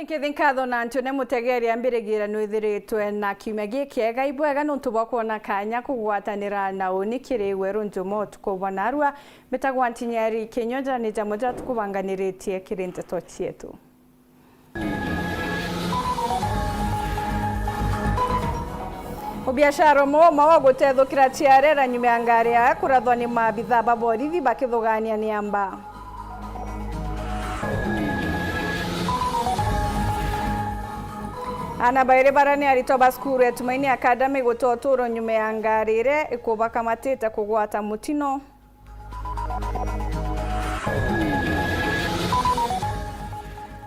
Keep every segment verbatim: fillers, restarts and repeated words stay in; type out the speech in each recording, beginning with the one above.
Nkithi nkatho na ntune mutegeri ambirigira nwithiritwe na kiumia gikiega. Ibwega nuntu bwa kwona kanya kugwatanira na uni kiri weru njuma utuku bwa narua. Mbitagwa Ntinyeri Kinyonja, ni jamwe ja tukubanganiritie kiri nteto cietu. Mubiashara umwe wa maua gutethukira ciarera nyuma ya ngari yawe kurathwa ni maabitha ba borithi bakithugania niamba. Aana bairi baria ni aritwa ba cukuru ya Tumaini Academy guta uturo nyuma ya ngari iria ikubakamatite kugwata mutino.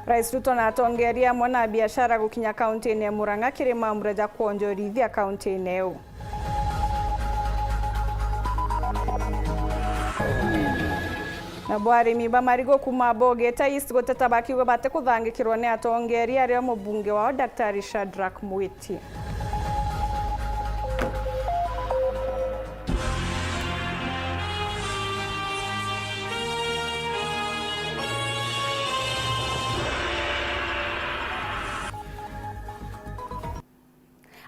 Rais Ruto na atongeria amwe na biashara gukinya kaunti-ini ya Murang'a kiri mambura ja kwonjorithia kaunti-ini iu. Nabo arimi ba marigu kuuma Bogeta East guteta bakiuga batikuthangikirwa ni atongeria ario mubunge wao Daktari Shadrack Mwiti.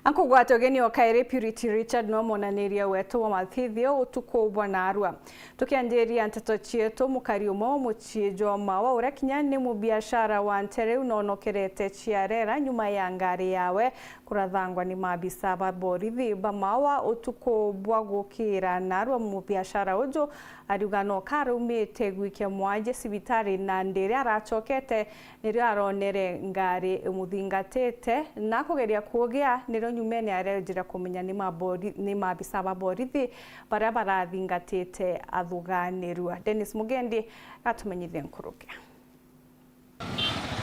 Ankugwata ugeni o kairi, Purity Richard no monaniria wetu wa mathithio utuku bwa narua. Tukianjiria nteto cietu, mukari umwe wa mucii jwa Maua uria kinya ni mubiashara wa ntere riu nonokerete ciarera nyuma ya ngari yawe kurathangwa ni maabisa ba borithi ba Maua utuku bwa gukira narua. Mubiashara uju ariuga no karaumite gwikia mwaji cibitari na ndiri aracokete nirio aronere ngari imuthingatite na kugeria kugia, nirio nyumene arejire kumenya ni mabori-, ni maabisa ba borithi baria barathingatite athuganirua. Dennis Mugendi gatumenyithie nkuruki.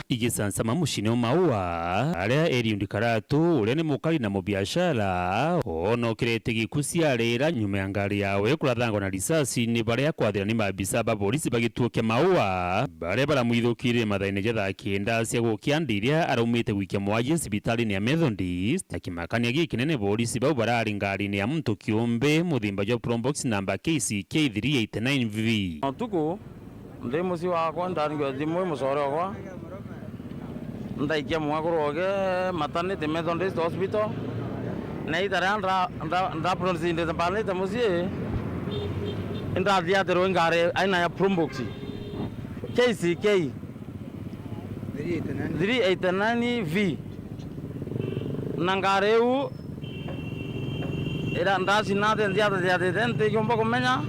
Igicancama mucine o Maua, aria Eliud Karatu, uria ni mukari na mubiashara, onokerete giku ciarira nyuma ya ngari yawe kurathangwa na risasi ni baria kwathira ni maabisa ba borisi ba gituo kia Maua, baria baramwithukirire mathaine ja thaa kenda cia gukia ndiria araumite gwikia mwaji cibitarine ya Methodist. Na kimakania gikinene, borisi bau barari ngarine ya muntu kiumbe muthimba jwa Probox namba K C K three eight nine V. Utuku, ndi mucii wakwa, ndarigwe thimu i mucore okwa, ndaikia mwekuru oke maternity Methodist Hospital, na ita riria ndra-, ndra-, ndra-, ndra-, mbanite mucii, indathiatirwe i ngari aina ya Probox K C K three eighty nine V. Na ngari iu ira ndacinate nthiatathiatite ntikiumba kumenya,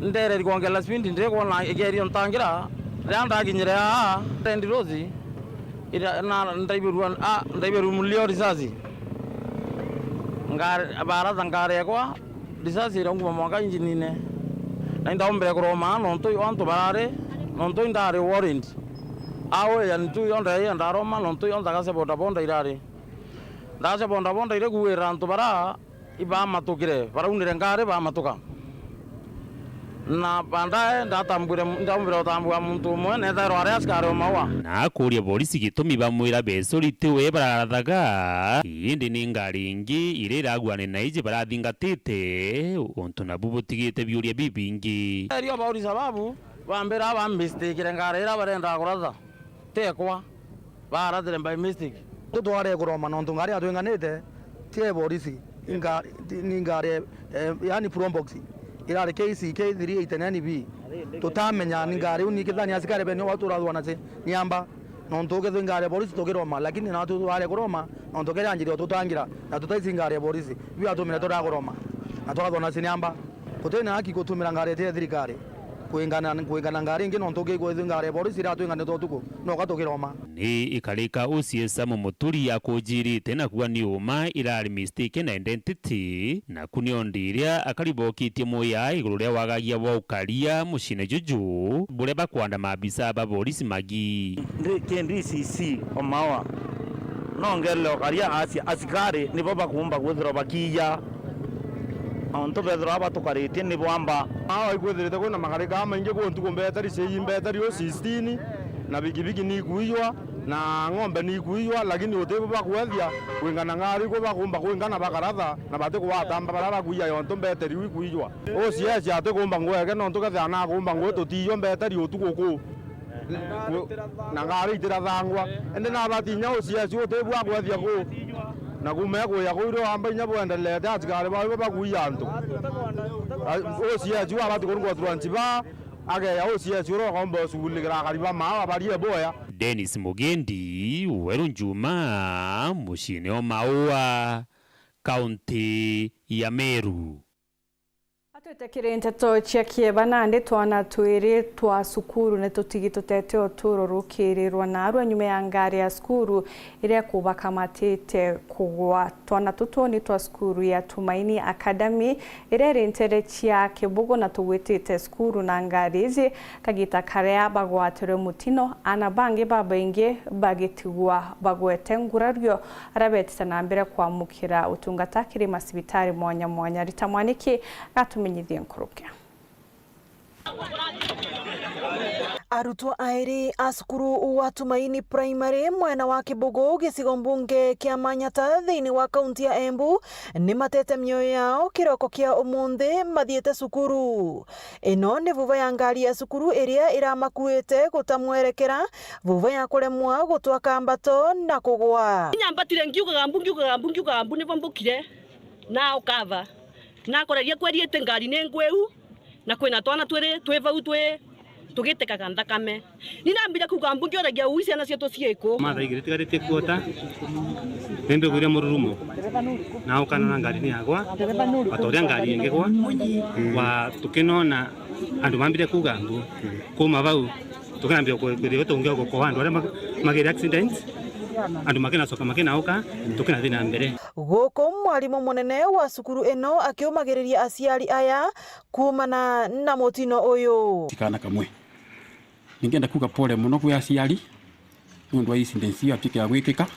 ndereri kwongela speed ndikwona igerio ntangira. Riria ndakinyire aa Red Rose, ira, na ndaibirua, a, ndaibirua mulio risasi. Ngari, baratha ngari ekwa, risasi iraunguma mwanka injinine, na indaumbire kuroma nontu antu barari, nontu indari worried. Au yani tu yonthe ya ndaroma nontu yonthe gace bodaboda irari. Ndace bodaboda iri kuwira antu bara ibamatukire, baraunire ngari bamatuka. Na baadaye ndatambwire, ndaumbire gutambua muntu umwe, na ethairwa ari askari o Maua. Na akuuria borisi gitumi bamwira Besori tiwe bararathaga, indi ni ngari ingi iria iraguane na iji barathingatite, untu nabu butigite biuria bibingi. Erio bauri sababu, bambira bamistikire ngari iria barendaga kuratha, tekwa. Baarathire by mistake. Tutware kuroma nontu ngari yatwinganite, ti ya borisi, inga-, ti, ni ngari, eh, yani Probox, irari K C K three eight nine B. Tutamenya ni ngari iu, ni kithani asikari benio bau turathua nacio ni amba, nontu ukethwe ngari ya borisi tukiroma, lakini na tutware kuroma, nontu kiri anjiri otutangira, na tutaici ngari ya borisi, biu atumire turakuroma, na twathua nacio ni amba. Guti na haki gutumira ngari iti ya thirikari kwingana, kwingana ngari ingi, nontu ukigua ithui ngari ya borisi iratwinganite utuku, noka tukiroma. Ni ikarika O C S Sam Muturi akujirite na kuuga ni uma irari mistaken identity, naku ni ondi iria akari bokitie muya iguru ria wagagia bwa ukaria mucine juju, buria bakwanda maabisa ba borisi magi. Ndi ki D C C o Maua, nongerere ukaria acia asikari nibo bakuumba kwithirwa bakiiya. Ontu bethirwa batukaritie ni bwamba. Aa, ikwithirite kwina makarika amaingi kuu ntuku, mbeteri cia ii, mbeteri uu sixteen, na bikibiki ni ikuiywa, na ng'ombe ni ikuiywa, lakini utibu bakwethia kwingana ngari ku bakumba kwingana bakaratha, na batikugwatamba baria bakuiya yontu mbeteri iu ikuiywa. Uu cieci atikumba nguu eke nontu kethira nakumba nguu tutiiywa mbeteri utuku kuu. Ku-, na ngari itirathangwa. Indi nabati inya O C S utibua gwethia ku, na kuuma kuya kuu irio amba inya bwendelete asikari bau bakuia antu. A-, O C S abati kurungwa turanci ba, ageya O C S uria ukomba ushughulikira akari ba maawa barie boya. Dennis Mugendi, Weru Njuma, muciine o Maua, kaunti ya Meru. Atwite kiri nteto cia kieba nandi, twana twiri twa cukuru ni tutigi tutete uturo rukirirwa naarua nyuma ya ngari ya cukuru iria ikubakamatite kugwa. Twana tutu ni twa cukuru ya Tumaini Academy iria iri ntere cia Kibugu, na tugwitite cukuru na ngari iji kagita karia bagwatirwe mutino, aana bangi babaingi bagitigwa bagwete ngurario, aria betite na mbere kwamukira utungata kiri macibitari mwanya mwanya. Rita Mwaniki gatumenyithie nkuruki. Arutwo airi a cukuru wa Tumaini Primary mwena wa Kibugu, gicigo mbunge kia Manyata thiini wa kaunti ya Embu, ni matete mioyo yao kiroko kia umunthi mathiite cukuru. Ino ni vuva ya ngari ya cukuru iria iramakuite guta mwerekera, vuva ya kuremwa gutwa kambato na kugwa. Nyambatire ngiugaga mbu, ngiugaga mbu, ngiugaga mbu, nibo mbukire na ukava. Nakoragia kweri iti ngari ni ngwiu, na kwina twana twiri twi vau twi tugitekaga nthakame. Ni nambire kuuga mbu, ngioragia uu ciana cietu ciiku? Mathaa igiri tigarite kuota, ni mbiguire mururumo, na ukana na ngari ni yagwa, o ta uria ngari ingi gwa, wa tukinona andu mambire kuuga mbu. Kuuma vau, tukinambia kwithirwa tungi gukoa andu aria ma-, magire accident, andu makinacoka makinauka, tukinathi na mbere. Guku mwarimu munene wa cukuru ino akiumagiriria aciari aya kuumana na mutino uyu. Ti kaana kamwe. Ningenda kuuga pole mono kwi aciari niundu wa incidents iu yatuika ya gwikika.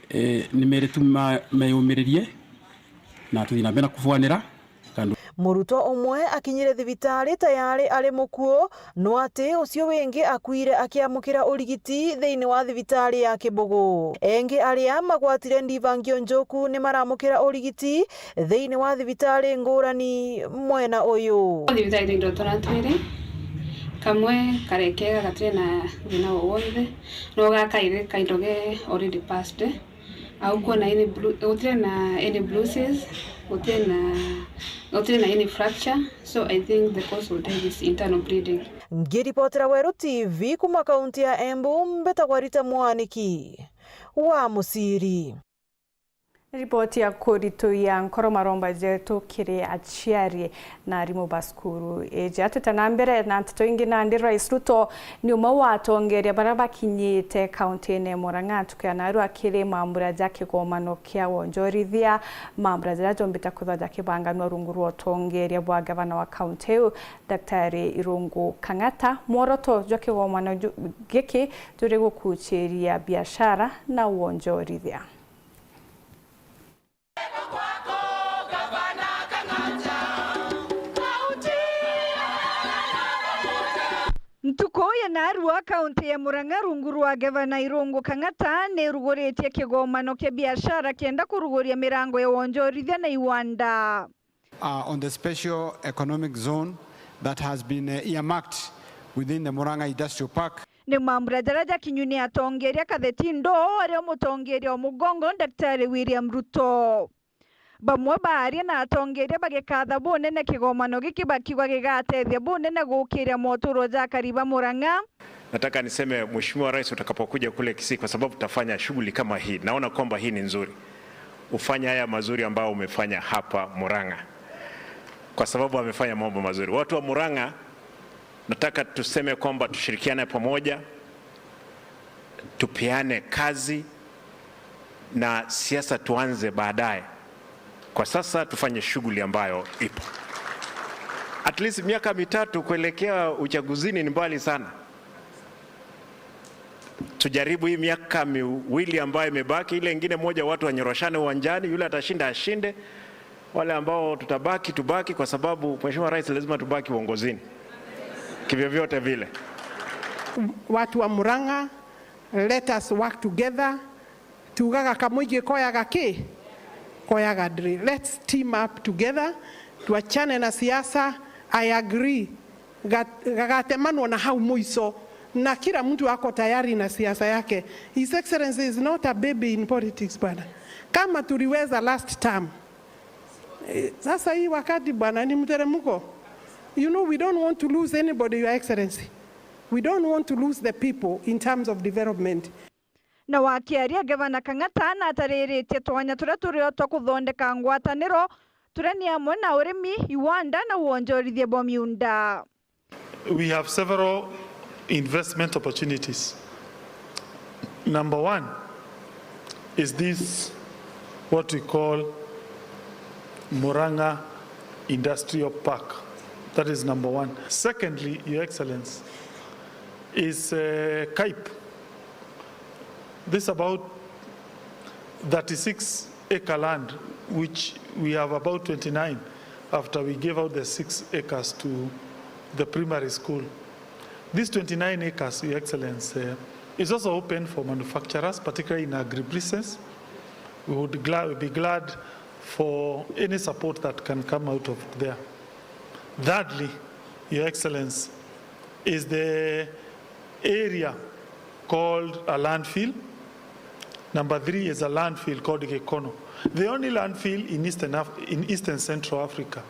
Eh, ni meri tu ma-, meyumiririe na tuthi na mbere na kubwanira kandu. Murutwo umwe akinyire thibitari tayari ari mukuu, no ati ucio wingi akuire akiamukira urigiti thiini wa thibitari ya Kibugu. Engi aria magwatire ndibangio njuku ni maramukira urigiti thiini wa thibitari ngurani mwena uyu. Thibitari ni ndotona twiri, kamwe karekega gatire na thina o wonthe, no gakaire kaindo ge already passed. Au kuona any bru-, gutire na any bruises, gutire na, gutire na any fracture, so I think the cause of death is internal bleeding. Ngiripotera Weru T V kuma kaunti ya Embu, mbetagwa Rita Mwaniki wa Musiri. Riboti ya kurituia nkoro, maromba jetu kiri aciari na arimu ba cukuru iji. Atwite na mbere na nteto ingi, nandi Rais Ruto ni umwe wa atongeria baria bakinyite kauntine ya Murang'a ntuku ya naarua kiri mambura ja kigomano kia wonjorithia, mambura jaria jombite kwithwa jakibanganua rungu rwa utongeria bwa gavana wa kaunti iu, Daktari Irungu Kang'ata. Mworoto jwa kigomano ju-, giki juri gukuchiria biashara na wonjorithia. Ntuku ya naarua, kaunti ya Murang'a, rungu rwa gavana Irungu Kang'ata, ni iruguritie kigomano kia biashara kenda kuruguria mirango ya wonjorithia na iwanda. Uh, on the special economic zone that has been, uh, earmarked within the Murang'a Industrial Park. Ni mambura jaria jakinywi ni atongeria Katheti Ndoo, aria mutongeria o mugongo Daktari William Ruto. Bamwe baaria na atongeria bagikatha bunene kigomano giki, bakiuga gigatethia bunene gukiria moturo ja akari ba Murang'a. Nataka niseme, Mheshimiwa Rais, utakapokuja kule Kisii, kwa sababu tutafanya shughuli kama hii, naona kwamba hii ni nzuri. Ufanye haya mazuri ambayo umefanya hapa Murang'a, kwa sababu amefanya mambo mazuri. Watu wa Murang'a, nataka tuseme kwamba tushirikiane pamoja, tupeane kazi na siasa tuanze baadaye. Kwa sasa tufanye shughuli ambayo ipo. At least miaka mitatu kuelekea uchaguzini ni mbali sana. Tujaribu hii miaka miwili ambayo imebaki, ile ingine moja watu wanyoroshane uwanjani, yule atashinda ashinde, wale ambao tutabaki tubaki, kwa sababu Mheshimiwa Rais, lazima tubaki uongozini kivyovyote vile. Watu wa Murang'a, let us work together. Tugaga kamuigi koyaga ki? Koyaga ndiri. Let's team up together. Tuachane na siasa. I agree. Ga-, gagatemanwa na hau mwiso. Na kila mtu ako tayari na siasa yake. His Excellency is not a baby in politics, bwana. Kama tuliweza last term, eh, sasa hii wakati, bwana, ni mteremko. You know, we don't want to lose anybody, Your Excellency. We don't want to lose the people in terms of development. Na wakiaria, Gavana Kang'ata natariritie twanya turia turio twa kuthondeka ngwataniro, turia ni amwe na urimi, iwanda na wonjorithia bwa miunda. We have several investment opportunities. Number one is this, what we call Murang'a Industrial Park. That is number one. Secondly, Your Excellency, is, uh, Kaip. This about thirty-six acre land, which we have about twenty-nine after we gave out the six acres to the primary school. These twenty-nine acres, Your Excellency, uh, is also open for manufacturers, particularly in agribusiness. We would gla-, be glad for any support that can come out of there. Thirdly, Your Excellency, is the area called a landfill. Number three is a landfill called Gekono. The only landfill in Eastern Af-, in Eastern Central Africa.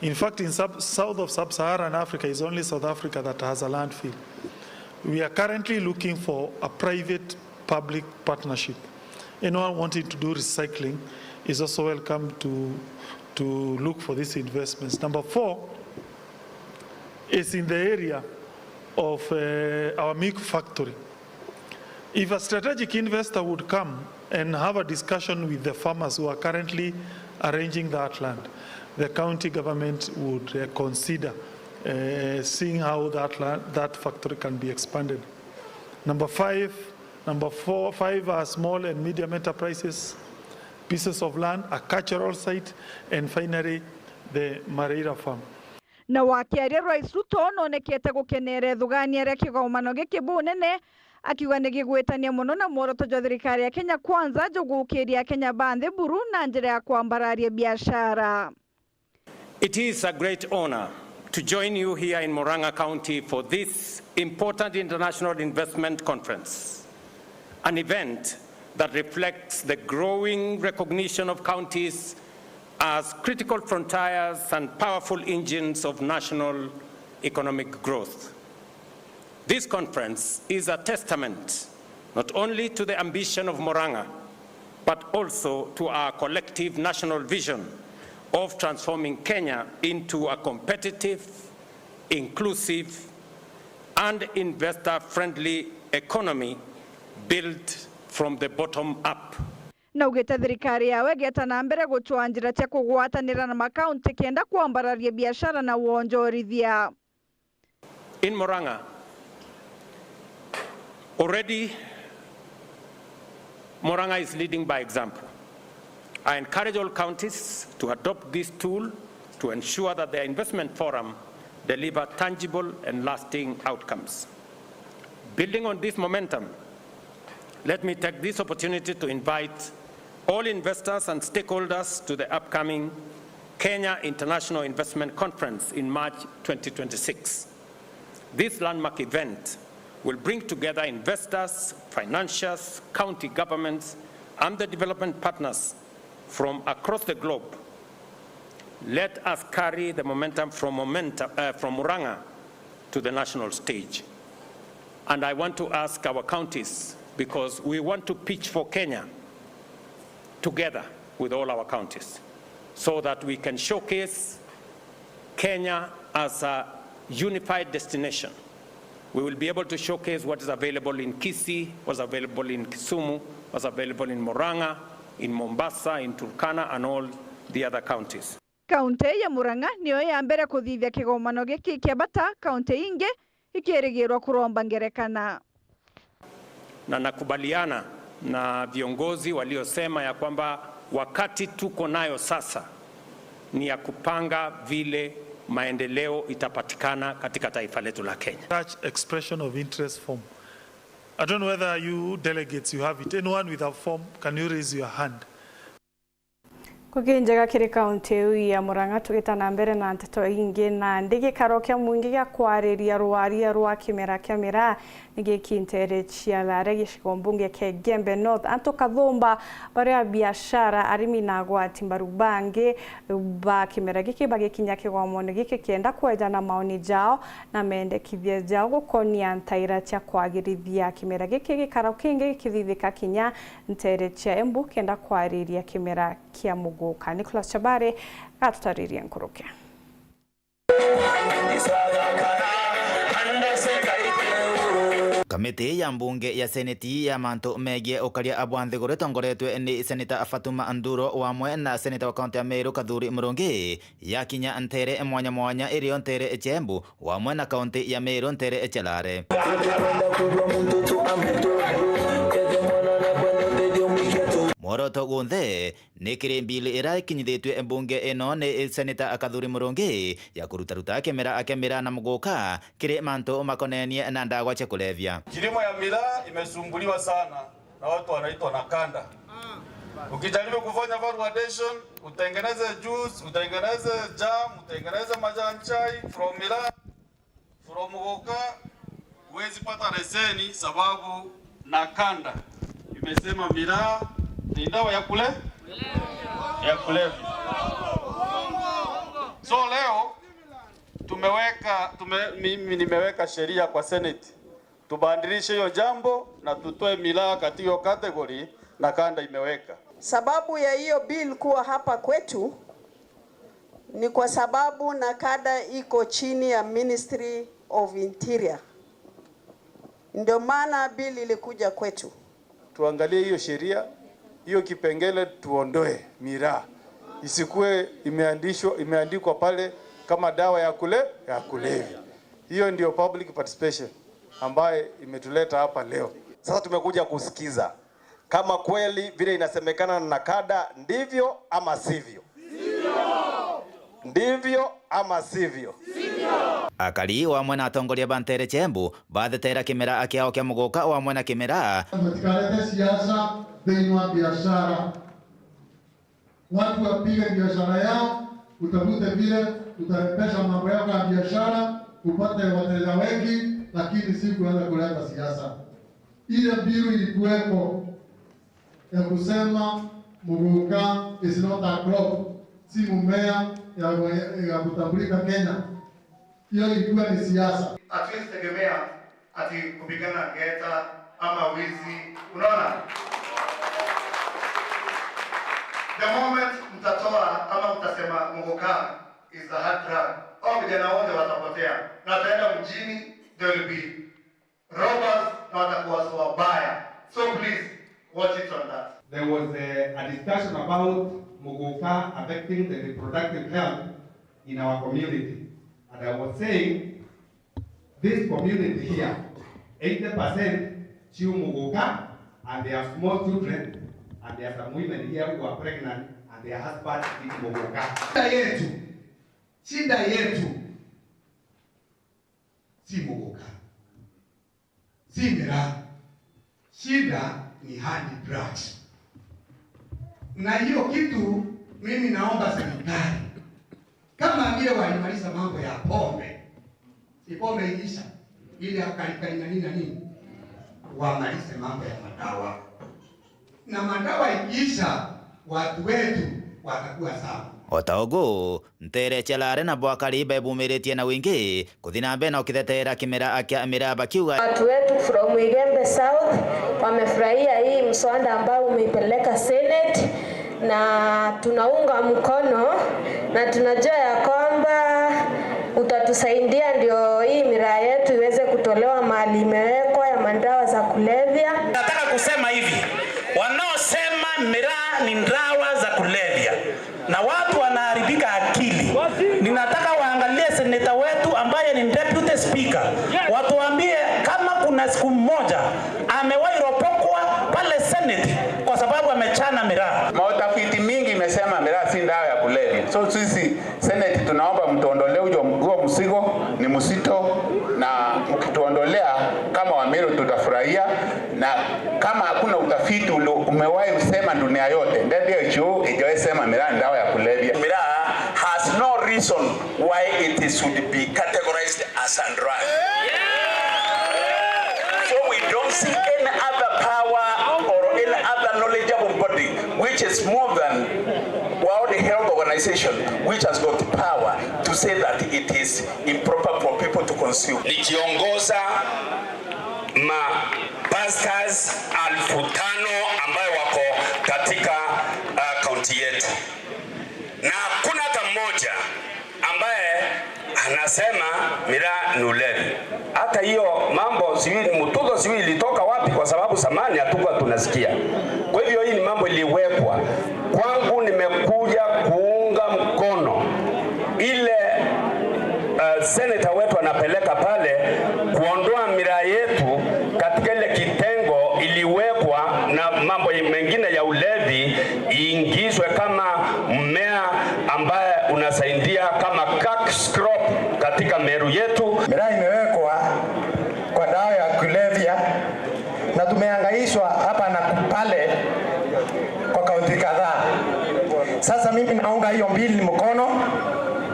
In fact, in sub-, south of Sub-Saharan Africa is only South Africa that has a landfill. We are currently looking for a private-public partnership. Anyone wanting to do recycling is also welcome to, to look for these investments. Number four is in the area of, uh, our milk factory. If a strategic investor would come and have a discussion with the farmers who are currently arranging that land, the county government would, uh, consider, uh, seeing how that land, that factory can be expanded. Number five, number four, five are small and medium enterprises, pieces of land, a cultural site, and finally, the Mareira farm. Na wakiaria, Rais Ruto nonekete gukenera ithugania ria kigomano giki bunene, akiuga ni gigwitania mono na mworoto jwa thirikari ya Kenya Kwanza jwa gukiria Akenya ba nthi buru na njira ya kwambararia biashara. It is a great honor to join you here in Murang'a County for this important international investment conference, an event that reflects the growing recognition of counties as critical frontiers and powerful engines of national economic growth. This conference is a testament not only to the ambition of Murang'a, but also to our collective national vision of transforming Kenya into a competitive, inclusive, and investor-friendly economy built from the bottom up. Naugite thirikari yawe igeta na mbere gucwaa njira cia kugwatanira na makaunti kenda kwambararia biashara na wonjorithia. In Murang'a, already Murang'a is leading by example. I encourage all counties to adopt this tool to ensure that their investment forum deliver tangible and lasting outcomes. Building on this momentum, let me take this opportunity to invite all investors and stakeholders to the upcoming Kenya International Investment Conference in March twenty twenty-six. This landmark event will bring together investors, financiers, county governments, and the development partners from across the globe. Let us carry the momentum from, momentum, uh, from Murang'a to the national stage. And I want to ask our counties, because we want to pitch for Kenya together with all our counties, so that we can showcase Kenya as a unified destination. We will be able to showcase what is available in Kisii, what's available in Kisumu, what's available in Murang'a, in Mombasa, in Turkana, and all the other counties. Kaunti ya Murang'a niyo ya mbere kuthithia kigomano giki kia bata, kaunti ingi ikirigirwa kuromba ngerekana. Na nakubaliana na viongozi waliosema ya kwamba wakati tuko nayo sasa ni ya kupanga vile maendeleo itapatikana katika taifa letu la Kenya. Such expression of interest form. I don't know whether you delegates you have it. Anyone with a form, can you raise your hand? Ngugi njega kiri kaunti iu ya Murang'a. Tugita na mbere na nteto ingi, nandi gikaro kia mwingi gia kwariria rwaria rwa kimera kia miraa ni giki nteere cia Lare, gicigo mbunge kia Igembe North. Antu kathumba baria biashara, arimi na agwati mbaru bangi ba kimera giki bagikinya kigomone giki kenda kwejana maoni jao na mendekithia jao gukonia ntaira cia kwagirithia kimera giki, gikaro kingi gikithithika kinya nteere cia Embu kenda kwariria kimera kia muguka. Nicholas Chabare gatutaririe nkuruki. Kamiti ya mbunge ya seneti ya mantu megie ukaria bwa nthiguru itongoretwe ni Seneta Fatuma Nduro wamwe na seneta wa kaunti ya Meru Kathuri Murungi yakinya nteere mwanya mwanya irio nteere cia Embu wamwe na kaunti ya Meru nteere cia Lare. Mworoto gunthe ni kiri bill iria ikinyithitue mbunge ino ni Seneta Kathuri Murungi ya kurutaruta kimera kia miraa na muguka kiri mantu makonenie na ndawa cia kulevya. Kilimo ya miraa imesumbuliwa sana na watu wanaitwa nakada. Ukijaribu kufanya value addition, utengeneze juice, utengeneze jam, utengeneze majani chai from miraa, from muguka, huwezi pata leseni sababu nakada imesema miraa ni dawa ya kule-, ya kulevya. So leo tumeweka, tume-, mimi nimeweka sheria kwa Senate tubadilishe hiyo jambo na tutoe miraa katika hiyo category nakada imeweka. Sababu ya hiyo bill kuwa hapa kwetu ni kwa sababu nakada iko chini ya Ministry of Interior. Ndio maana bill ilikuja kwetu. Tuangalie hiyo sheria, hiyo kipengele tuondoe miraa. Isikue imeandishwa, imeandikwa pale kama dawa ya kule-, ya kulevya. Hiyo ndio public participation ambaye imetuleta hapa leo. Sasa tumekuja kusikiza kama kweli vile inasemekana na nakada, ndivyo ama sivyo? Ndivyo ama sivyo? Akari wamwe na atongoria ba nteere cia Embu bathetera kimera kiao kia muguka wamwe na kimera. Mutikarete siasa thiini wa biashara. Watu wapige biashara yao, utafute vile utarembesha mambo yako ya biashara, upate wateja wengi, lakini si kuanza kuleta siasa. Ile mbiu ilikuweko ya kusema muguka is not a crop, si mumea ya, ya kutambulika Kenya. Hiyo ilikuwa ni siasa. Hatuwezi tegemea ati kupigana ngeta ama wizi. Unaona? The moment mtatoa ama mtasema muguka is a hard drug, hao vijana wote watapotea na wataenda mjini, they will be robbers na watakuwa watu wabaya. So please, watch it on that. There was a, a discussion about muguka affecting the reproductive health in our community. And I was saying, this community here, eighty percent chew muguka, and they have small children, and there are some women here who are pregnant, and their husbands eat muguka. Shida yetu, shida yetu si muguka, si miraa. Shida ni hard drugs. Na hiyo kitu mimi naomba serikali, kama vile walimaliza mambo ya pombe, si pombe ilisha, ile ya kalikali na nini na nini, wamalize mambo ya madawa. Na madawa ikiisha, watu wetu watakuwa sawa. O ta ugu, nteere cia Lare na Bwakari bebumiritie na wingi kuthi na mbere na ukitheteera kimera kia miraa bakiuga. Watu wetu from Igembe South wamefurahia hii mswada ambao umeipeleka Senate, na tunaunga mkono, na tunajua ya kwamba utatusaidia ndio hii miraa yetu iweze kutolewa mahali imewekwa ya madawa za kulevya. Nataka kusema hivi, wanaosema miraa ni dawa za kulevya, na watu wanaharibika akili. Ninataka waangalie seneta wetu ambaye ni deputy speaker, watuambie kama kuna siku moja amewahi ropokwa pale Senate kwa sababu amechana miraa. Mautafiti mingi imesema miraa si dawa ya kulevya. So sisi Senate tunaomba mtuondolee huo, huo mzigo, ni mzito, na mkituondolea kama Wameru tutafurahia, na kama hakuna utafiti ulio umewahi usema dunia yote, W H O haijawahi sema miraa ni dawa why it should be categorized as a drug. So we don't see any other power or any other knowledgeable body which is more than World Health Organization, which has got power to say that it is improper for people to consume. Nikiongoza ma pastors elfu tano ambayo wako katika, uh, kaunti yetu, na hakuna hata mmoja ambaye anasema miraa ni ulevi. Hata hiyo mambo sijui ni mtuto, sijui ilitoka wapi, kwa sababu zamani hatukuwa tunasikia. Kwa hivyo hii ni mambo iliwekwa. Kwangu nimekuja kuunga mkono ile, uh, senator wetu anapeleka pale kuondoa miraa yetu katika ile kitengo iliwekwa na mambo mengine ya ulevi iingizwe kama mmea ambaye unasaidia kama cash crop katika Meru yetu. Miraa imewekwa kwa dawa ya kulevya na tumehangaishwa hapa na pale kwa kaunti kadhaa. Sasa mimi naunga hiyo mbili mkono,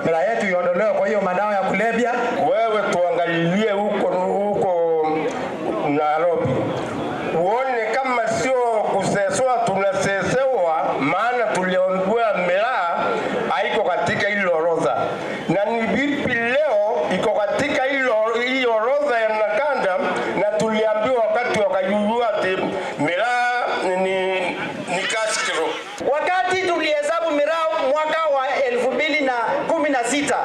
miraa yetu iondolewe kwa hiyo madawa ya kulevya. Wewe tuangalilie huko, huko Nairobi. Uone kama sio kusesewa tunasesewa, maana tuliambiwa miraa haiko katika ile orodha. Na ni vipi leo iko katika ile or-, hii orodha ya NACADA, na tuliambiwa wakati wa Kayuyu ati miraa ni, ni cash crop. Wakati tulihesabu miraa mwaka wa elfu mbili na kumi na sita,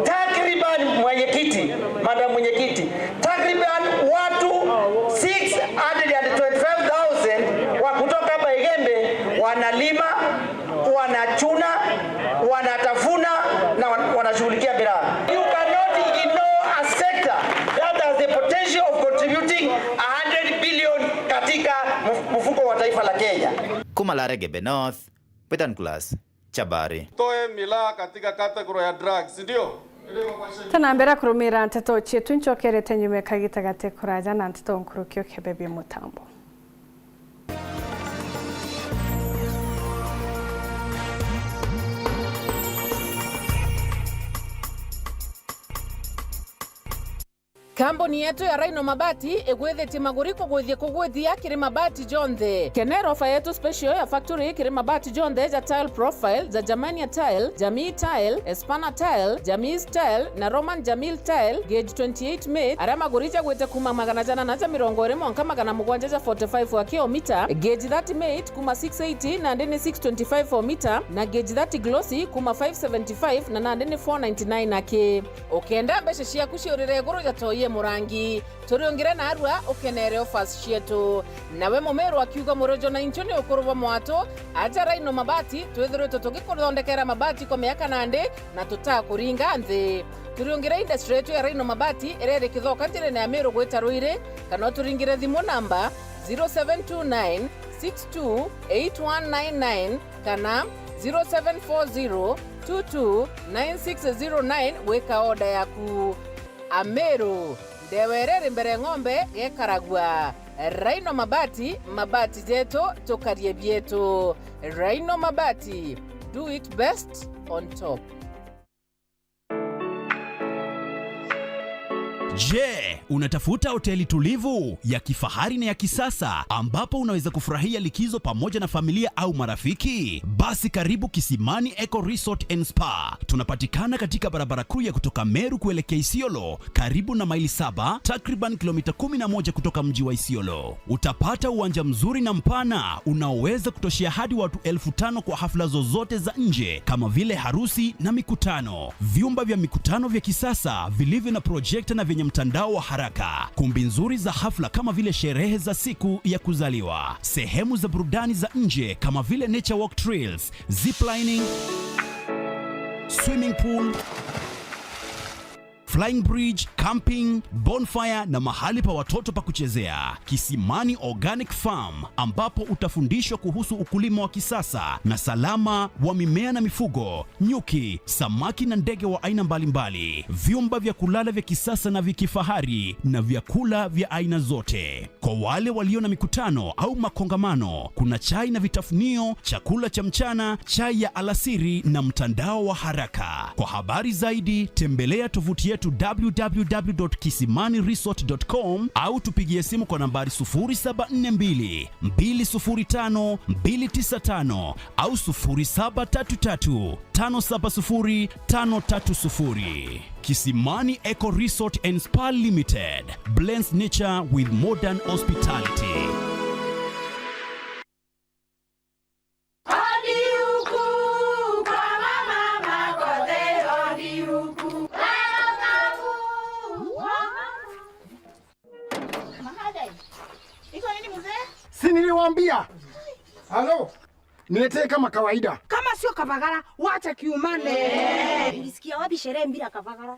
takriban, mwenyekiti, madam mwenyekiti, takriban watu six hundred and twenty-five thousand wa kutoka hapa Igembe wanalima, wanachuna, wanatafuna na wan-, wanashughulikia miraa. You cannot ignore a sector that has the potential of contributing a hundred billion katika mf-, mfuko wa taifa la Kenya. Kuma Laregebe North, Peter Nicholas Chabari. Toe miraa katika category ya drugs, ndio? Tunambira kurumira nteto cietu, ncokerete nyuma kagita gati kuraja na nteto nkuruki ukebebia mutambo. Kambuni yetu ya Rhino Mabati igwithitie maguri kugwithia kugwithia kiri mabati jonthe. Kenera ofa yetu special ya factory kiri mabati jonthe ja Tile Profile, ja Germania Tile, Jamii Tile, Espana Tile, Jamii Tile na Roman Jamil Tile, gauge twenty-eight mate, aria maguri jagwite kuma magana jana na ja mirongo iri mwanka magana mugwanja ja forty-five wa kilomita, gauge thirty mate kuma six eighty nandi ni six twenty-five o mita, na gauge thirty glossy kuma five seventy-five na nandi ni four ninety-nine aki. Ukenda mbeca ciaku ciurire iguru ja toi e murangi, turiungire narua ukenere offers cietu. Nawe mumiru akiuga murojo na inchu ni ukuru bwa mwatu, aja Rhino Mabati, twithiritwe tugikuthondekera mabati kwa miaka nandi na tutakuringa nthi. Turiungire industry yetu ya Rhino Mabati iria iri Kithoka njirene ya Miru gwita Ruiri, kana uturingire thimu namba zero seven two nine six two eight one nine nine kana zero seven four zero two two nine six zero nine gwika order yaku. Amiru, ndewa iria iri mbere ng'ombe gekaragua. Rhino Mabati, mabati jetu, tukarie bietu. Rhino Mabati, do it best on top. Je, unatafuta hoteli tulivu, ya kifahari na ya kisasa ambapo unaweza kufurahia likizo pamoja na familia au marafiki? Basi karibu Kisimani Eco Resort and Spa. Tunapatikana katika barabara kuu ya kutoka Meru kuelekea Isiolo, karibu na Maili Saba, takriban kilomita kumi na moja kutoka mji wa Isiolo. Utapata uwanja mzuri na mpana unaoweza kutoshea hadi watu elfu tano kwa hafla zozote za nje kama vile harusi na mikutano. Vyumba vya mikutano vya kisasa vilivyo na projekta na vyenye mtandao wa haraka. Kumbi nzuri za hafla kama vile sherehe za siku ya kuzaliwa. Sehemu za burudani za nje kama vile nature walk trails, ziplining, swimming pool, flying bridge, camping, bonfire na mahali pa watoto pa kuchezea. Kisimani Organic Farm, ambapo utafundishwa kuhusu ukulima wa kisasa na salama wa mimea na mifugo, nyuki, samaki na ndege wa aina mbalimbali, vyumba vya kulala vya kisasa na vya kifahari na vyakula vya aina zote. Kwa wale walio na mikutano au makongamano, kuna chai na vitafunio, chakula cha mchana, chai ya alasiri na mtandao wa haraka. Kwa habari zaidi, tembelea tovuti yetu w w w dot kisimani resort dot com au tupigie simu kwa nambari sufuri saba nne mbili, mbili sufuri tano, mbili tisa tano au sufuri saba tatu tatu, tano saba sufuri, tano tatu sufuri. Kisimani Eco Resort and Spa Limited blends nature with modern hospitality. Si niliwaambia? Halo? Niletee kama kawaida. Kama sio kavagara, wacha kiumane. Eh. Ulisikia wapi sherehe bila kavagara?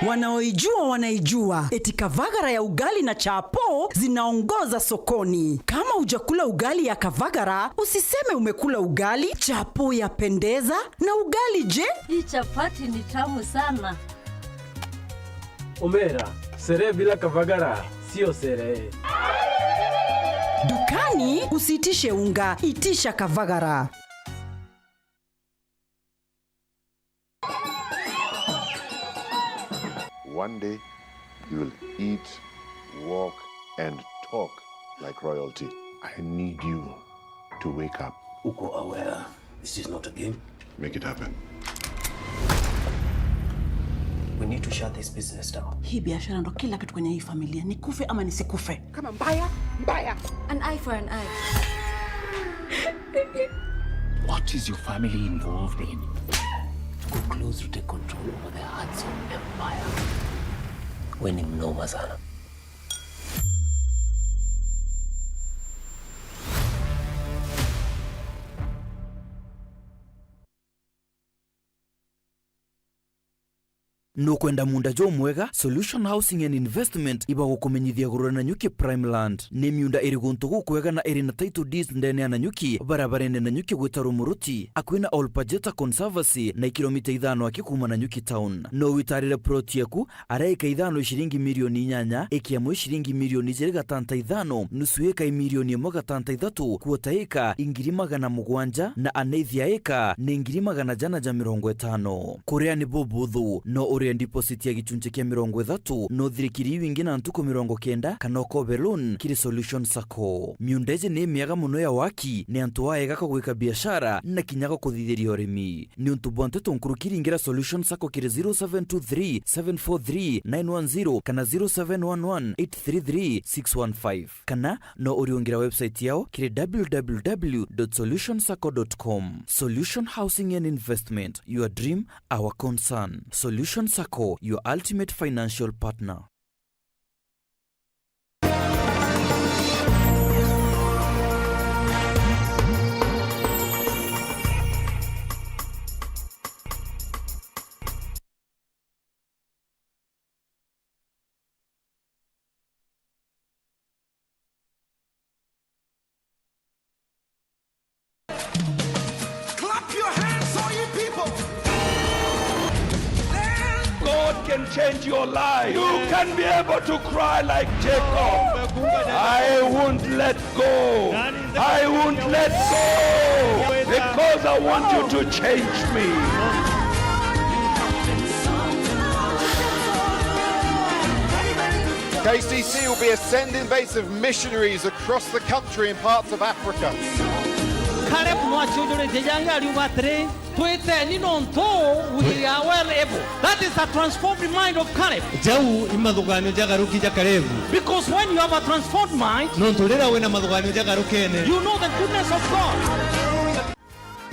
Wanaoijua wanaijua, eti kavagara ya ugali na chapo zinaongoza sokoni. Kama hujakula ugali ya kavagara, usiseme umekula ugali. Chapo yapendeza, na ugali je? Hii chapati ni tamu sana. Omera, sherehe bila kavagara sio sherehe. Dukani usiitishe unga, itisha kavagara. One day, you will eat, walk, and talk like royalty. I need you to wake up. Uko aware, this is not a game. Make it happen. We need to shut this business down. Hii biashara ndo kila kitu kwenye hii familia. Nikufe ama nisikufe. Kama mbaya, mbaya. An eye for an eye. What is your family involved in? Tuko close to take control over the Hudson Empire. We ni mnoma sana. Nukwenda muunda jumwega? Solution Housing and Investment ibagukumenyithia gurura Nanyuki Prime Land. Ni miunda iri guntu gukwega na iri na title deeds ndene ya Nanyuki, barabarene Nanyuki gwita Rumuruti, akui na Olpajeta Conservancy na ikilomita ithano aki kuuma Nanyuki town. No witarire plot yaku, ara ika ithano i ciringi milioni inyanya, ika imwe i ciringi milioni ijiri gatanta ithano, nusu ika i milioni imwe gatanta ithatu, quarter ika i ngiri magana mugwanja, na aneithi a ika ni ngiri magana jana ja mirongo itano. Kuria ni bubuthu, no urie deposit ya gichunchi kia mirongo ithatu, no uthirikiri iu ingi na ntuku mirongo kenda, kana ukobe loan kiri Solution Sacco. Miunda iji ni miega mono ya waki, ni antu aega ka gwika biashara na kinya ga kuthithiria urimi. Niuntu bwa nteto nkuruki, ringira Solution Sacco kiri zero seven two three, seven four three, nine one zero kana zero seven one one, eight three three, six one five. Kana no uriungira website yao kiri w w w dot solution sacco dot com. Solution Housing and Investment, your dream, our concern. Solution Sacco, your ultimate financial partner. Clap your hands, all you people. God can change your life. You can be able to cry like Jacob. I won't let go. I won't let go because I want you to change me. K C C will be a sending base of missionaries across the country and parts of Africa. Caleb nwaciujuritie jangi ariuga atiri, "Twiteni nontu we are well able." That is a transformed mind of Caleb. Jau i mathuganio jagaruki ja Kalebu. Because when you have a transformed mind, nontu riria wina mathuganio jagarukene, you know the goodness of God.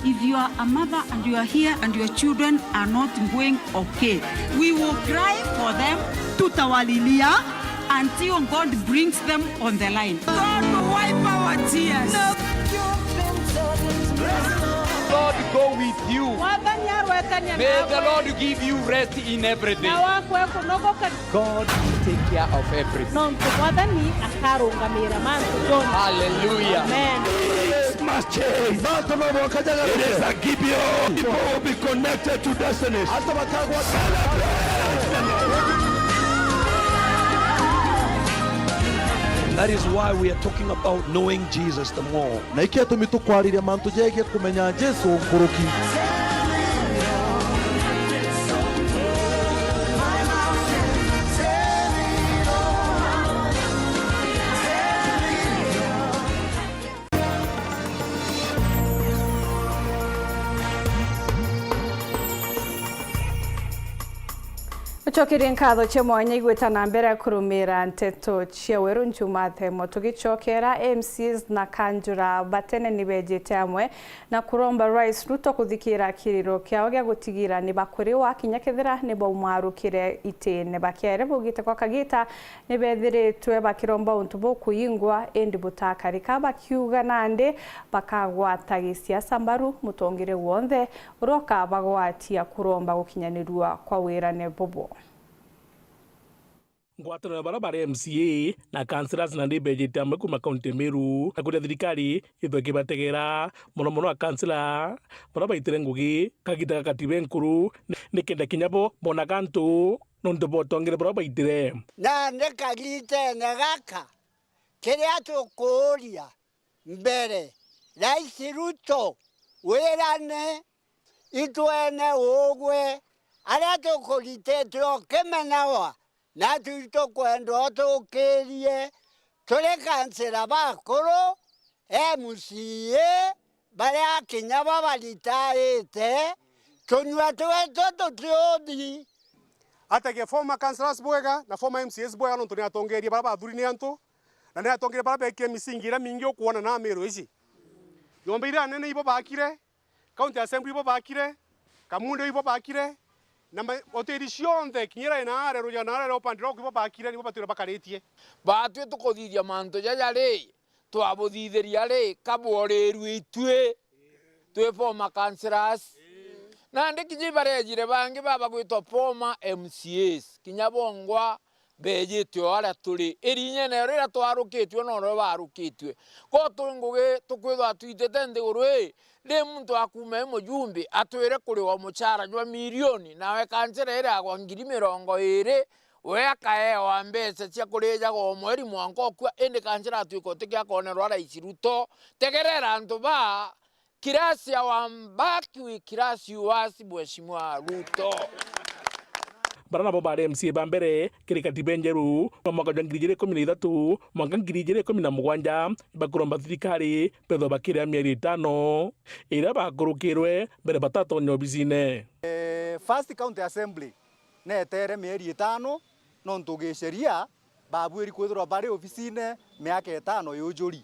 If you are a mother and you are here and your children are not going okay, we will cry for them, tutawalilia until God brings them on the line. God will wipe our tears. God go with you. Mwathani arwekania nawe. May the Lord give you rest in everything. Na wakwe kunogoka. God will take care of everything. Nontu Mwathani akarungamira mantu jonthe. Hallelujah. Amen. Change. Mantu no mwanka jagaruke. It is a Gibeon. People will be connected to destinies. Antu bakagwata. That is why we are talking about knowing Jesus the more. Na ikio gitumi tukwariria mantu jegie kumenya Jesu nkuruki. Ucokerie nkatho cia mwanya igwita na mbere kurumira nteto cia weru Njumathemo. Tugicokera, M C As na kanjura batene ni bejite amwe na kuromba Rais Ruto kuthikira kiriro kiao gia gutigira ni bakuriwa kinya kethira ni baumwarukire itine. Bakiere bugite kwa kagita ni bethiritwe bakiromba untu bukuingwa, indi butakarika, bakiuga nandi bakagwata gisiasa mbaru mutongeria wonthe uria ukabagwatia kuromba gukinyanirua kwa wirane bubu. Ngwataniro ya baria bari M C A na councillors nandi bejite amwe kuuma kaunti ya Meru na kuria thirikari ithwe ikibategera, mono mono akansila baria baitire ngugi kagita ga katiba inkuru, nikenda kinya bo bonaga antu nontu bwa utongere buria baitire. Nandi kagitene gaka, kiria tukuuria mbere, Rais Ruto, wirane itwene ugwe aria tukurititwe ukimenawa, na tu itukwenda utukirie turi kansila bakuru, M C A, baria kinya babaritaite, tunyua twetu tutiuthi. Atege former councillors bwega na former M C As bwega, nontu ni atongerie baria bathuri ni antu, na ni atongerie baria bekie misingi iria mingi ukwona na Meru ici. Nyomba iria nene ibo bakire, County Assembly ibo bakire, Kamundu ibo bakire, na ma-, hoteli cionthe, kinya iria ina aria ruja na aria upande rwaku ibo bakire, nibo batwire bakaritie. Batwi tukuthithia mantu jaja ri, twabuthithiria ri, kabworirue itwi twi former councillors. Nandi kinya ibarejire bangi baba gwitwa former M C As, kinya bongwa bejite o aria turi. Irinyene riria twarukitue norio barukitue. Ko twi ngugi tukwithwa twitite nthiguru ii, ri muntu akuuma i mujumbe atwire kuriwa muchara jwa milioni, nawe kansela iria agwa ngiri mirongo iiri, we akaewa mbeca cia kurijaga o mweri mwanka ukua, indi kansela atwika utiki akonerwa Rais Ruto. Tegerera antu ba Kirasi ya Wambaki wi kirasi uasi, Mheshimiwa Ruto. Bara nabo bari M C A ba mbere kiri katiba njeru, na mwaka jwa ngiri ijiri ikumi na ithatu mwanka ngiri ijiri ikumi na mugwanja, bakuromba thirikari bethwa bakiria mieri itano iria bakurukirwe mbere batatonya obisine. Eh, First County Assembly netere mieri itano, nontu gisheria babwiri kwithirwa bari obisine miaka itano yujuri.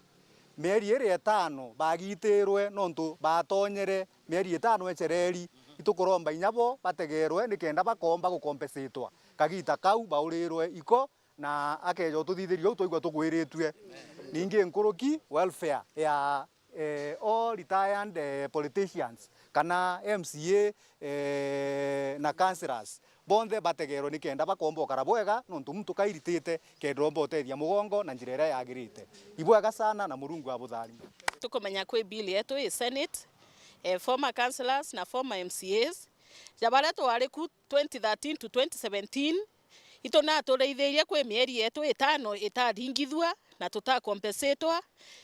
Mieri iri itano bagitirwe nontu batonyere mieri itano ecereri. Itukuromba inya bo bategerwe nikenda bakomba gukompesitwa kagita kau baurirwe iko, na akeja ututhithiria u twaigua tugwiritue. Ningi nkuruki welfare ya eh, all retired, eh, politicians, kana M C A, eh, na councillors, bonthe bategerwe nikenda bakomba ukara bwega, nontu muntu kairitite kenda omba utethia mugongo na njira iria yagirite. Ibwega sana na Murungu abutharime. Tukumenya kwi bill yetu i Senate, eh, former councillors na former M C As, ja baria twari ku twenty thirteen to twenty seventeen, itu natureithirie kwi mieri yetu itano itaringithua na tutakompensatwa.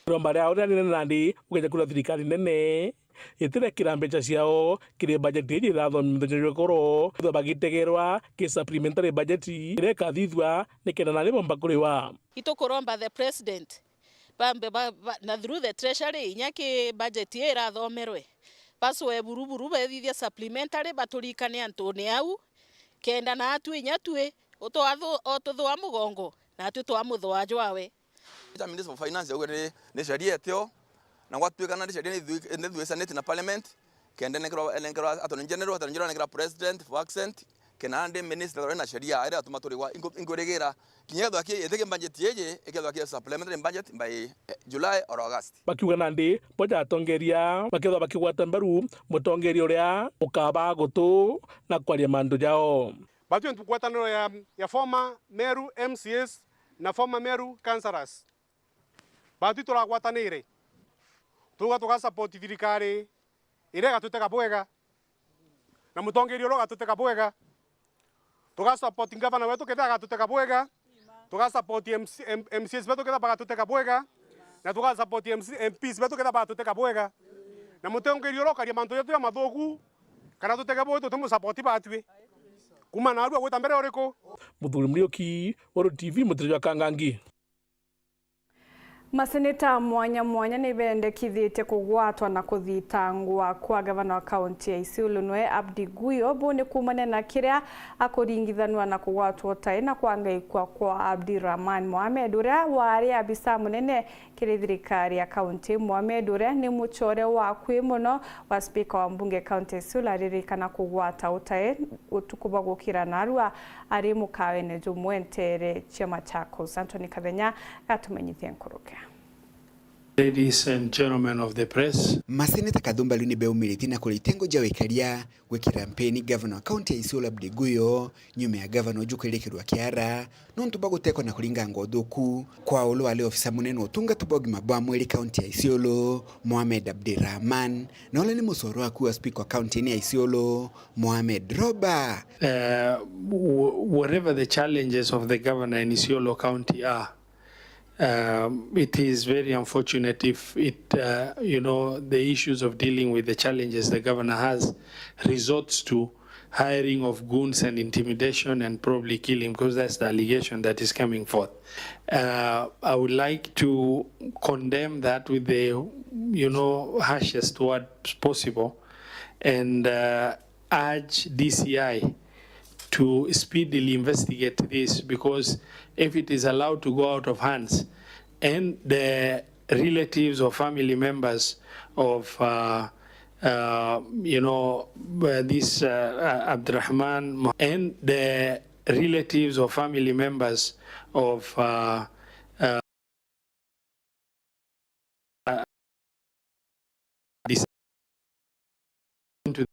Iromba ria uria rinene nandi ugeja kura thirikari nene itirekira mbeca ciao kiri bajeti iji irathomithua mithenya jwa ikoro, ethwa bagitegerwa ki supplementary budget iria ikathithua nikenda nandi bomba kuriwa. Itukuromba the president bambe ba, ba, na through the treasury, inya ki budget ii irathomerwe, bacoe buru buru bethithie supplementary, baturikane antune au, kenda naatwi inya twi utwathu-, ututhua mugongo, naatwi twamuthoa jwawe. Minister of Finance augire ni, ni sheria etio, na gwatuika nandi sheria ni ithui-, ni ithui Senate na Parliament, kenda nenkerwa, nenkerwa Attorney General, Attorney General nenkera President for accent, kenda nandi minister uri na sheria iria atuma turigwa. Inku-, inkwirigira kinya kethwa ki, ithiki budget iji ikethwa ki supplementary budget by, eh, July or August. Bakiuga nandi bo ja atongeria bakethwa bakigwata mbaru mutongeria uria ukabaa gutu na kwaria mantu jao. Batwi ngwataniro ya, ya former Meru M C As na former Meru councillors. Batwi turagwatanire. Tuga tuga support thirikari iria igatutega bwega, na mutongeria uria ugatutega bwega. Tuga support governor wetu kethira agatutega bwega. Tuga support M C, M-, M C As betu kethira bagatutega bwega. Na tuga support M C, M Ps betu kethira bagatutega bwega. Na mutongeria uria ukaria mantu jetu jamathuku, kana tutege bwega, tutimu support batwi. Kuma narua gwita mbere uriku? Muthuri Muriuki, Weru T V, Mutiri jwa Kangangi. Maseneta mwanya mwanya ni bendekithitie kugwatwa na kuthitangwa kwa gavana wa kaunti ya Isiolo, nwe Abdi Guyo. Buu ni kuumania na kiria akuringithanua na kugwatwa utai na kwangaikua kwa Abdi Rahman Mohamed, uria wari abisa munene kiri thirikari ya kaunti. Mohamed, uria ni mucore wa akui mono wa spika wa mbunge kaunti ya Isiolo, aririkana kugwata utai utuku bwa gukira narua ari mukawene jumwe nteere cia Machakos. Anthony Kathenya gatumenyithie nkuruki. Ladies and gentlemen of the press. Maseneta kathumbaru ni beumiritie na kuria itengo ja wikaria gwikira mpeni gavana wa kaunti ya Isiolo Abdi Guyo, nyuma ya gavana uju kwirikirwa kiara nontu bwa gutekwa na kuringangwa uthuku kwa uria wari ofisa munene wa utungata bwa ugima bwa mwiri kaunti ya Isiolo, Mohamed Abdi Rahman, na uria ni mucore wa akui wa spika wa kaunti ya Isiolo, Mohamed Roba. Uh, wh-, whatever the challenges of the governor in Isiolo County are, um, it is very unfortunate if it, uh, you know, the issues of dealing with the challenges the governor has resorts to hiring of goons and intimidation and probably killing, because that's the allegation that is coming forth. Uh, I would like to condemn that with the, you know, harshest words possible, and, uh, urge D C I to speedily investigate this, because if it is allowed to go out of hands and the relatives or family members of, uh, uh, you know, uh, this, uh, uh, Abdurrahman Mo-, and the relatives or family members of, uh, uh, uh, this into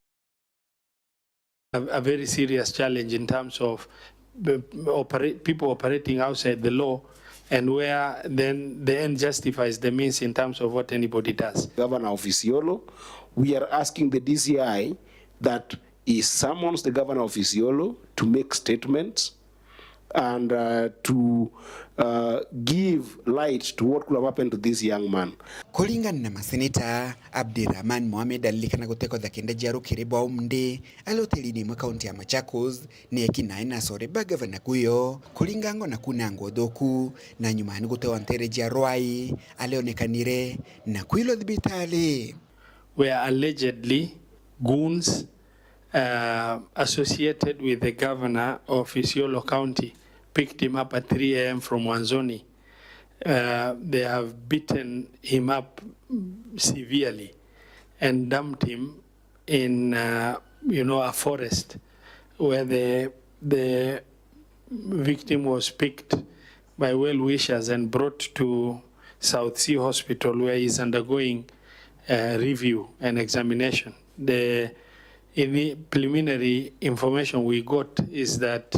a, a very serious challenge in terms of the opera-, people operating outside the law, and where then the end justifies the means in terms of what anybody does. Governor of Isiolo, we are asking the D C I that he summons the governor of Isiolo to make statements and, uh, to, uh, give light to what could have happened to this young man. Kuringana na maseneta, Abdirahman Mohamed aririkana gutekwa thaa kenda cia rukiri bwa umndi ari hotelini imwe kaunti ya Machakos, ni ekinae na acore ba gavana Guyo kuringangwa na kunangwa uthuku, na nyuma ni gutewa nteere cia rwai arionekanire na kwirwa thibitari. Were allegedly goons, uh, associated with the governor of Isiolo County picked him up at three a m from Wanzoni. Uh, they have beaten him up severely and dumped him in, uh, you know, a forest where the, the victim was picked by well-wishers and brought to South Sea Hospital, where he's undergoing, uh, review and examination. The, in the preliminary information we got is that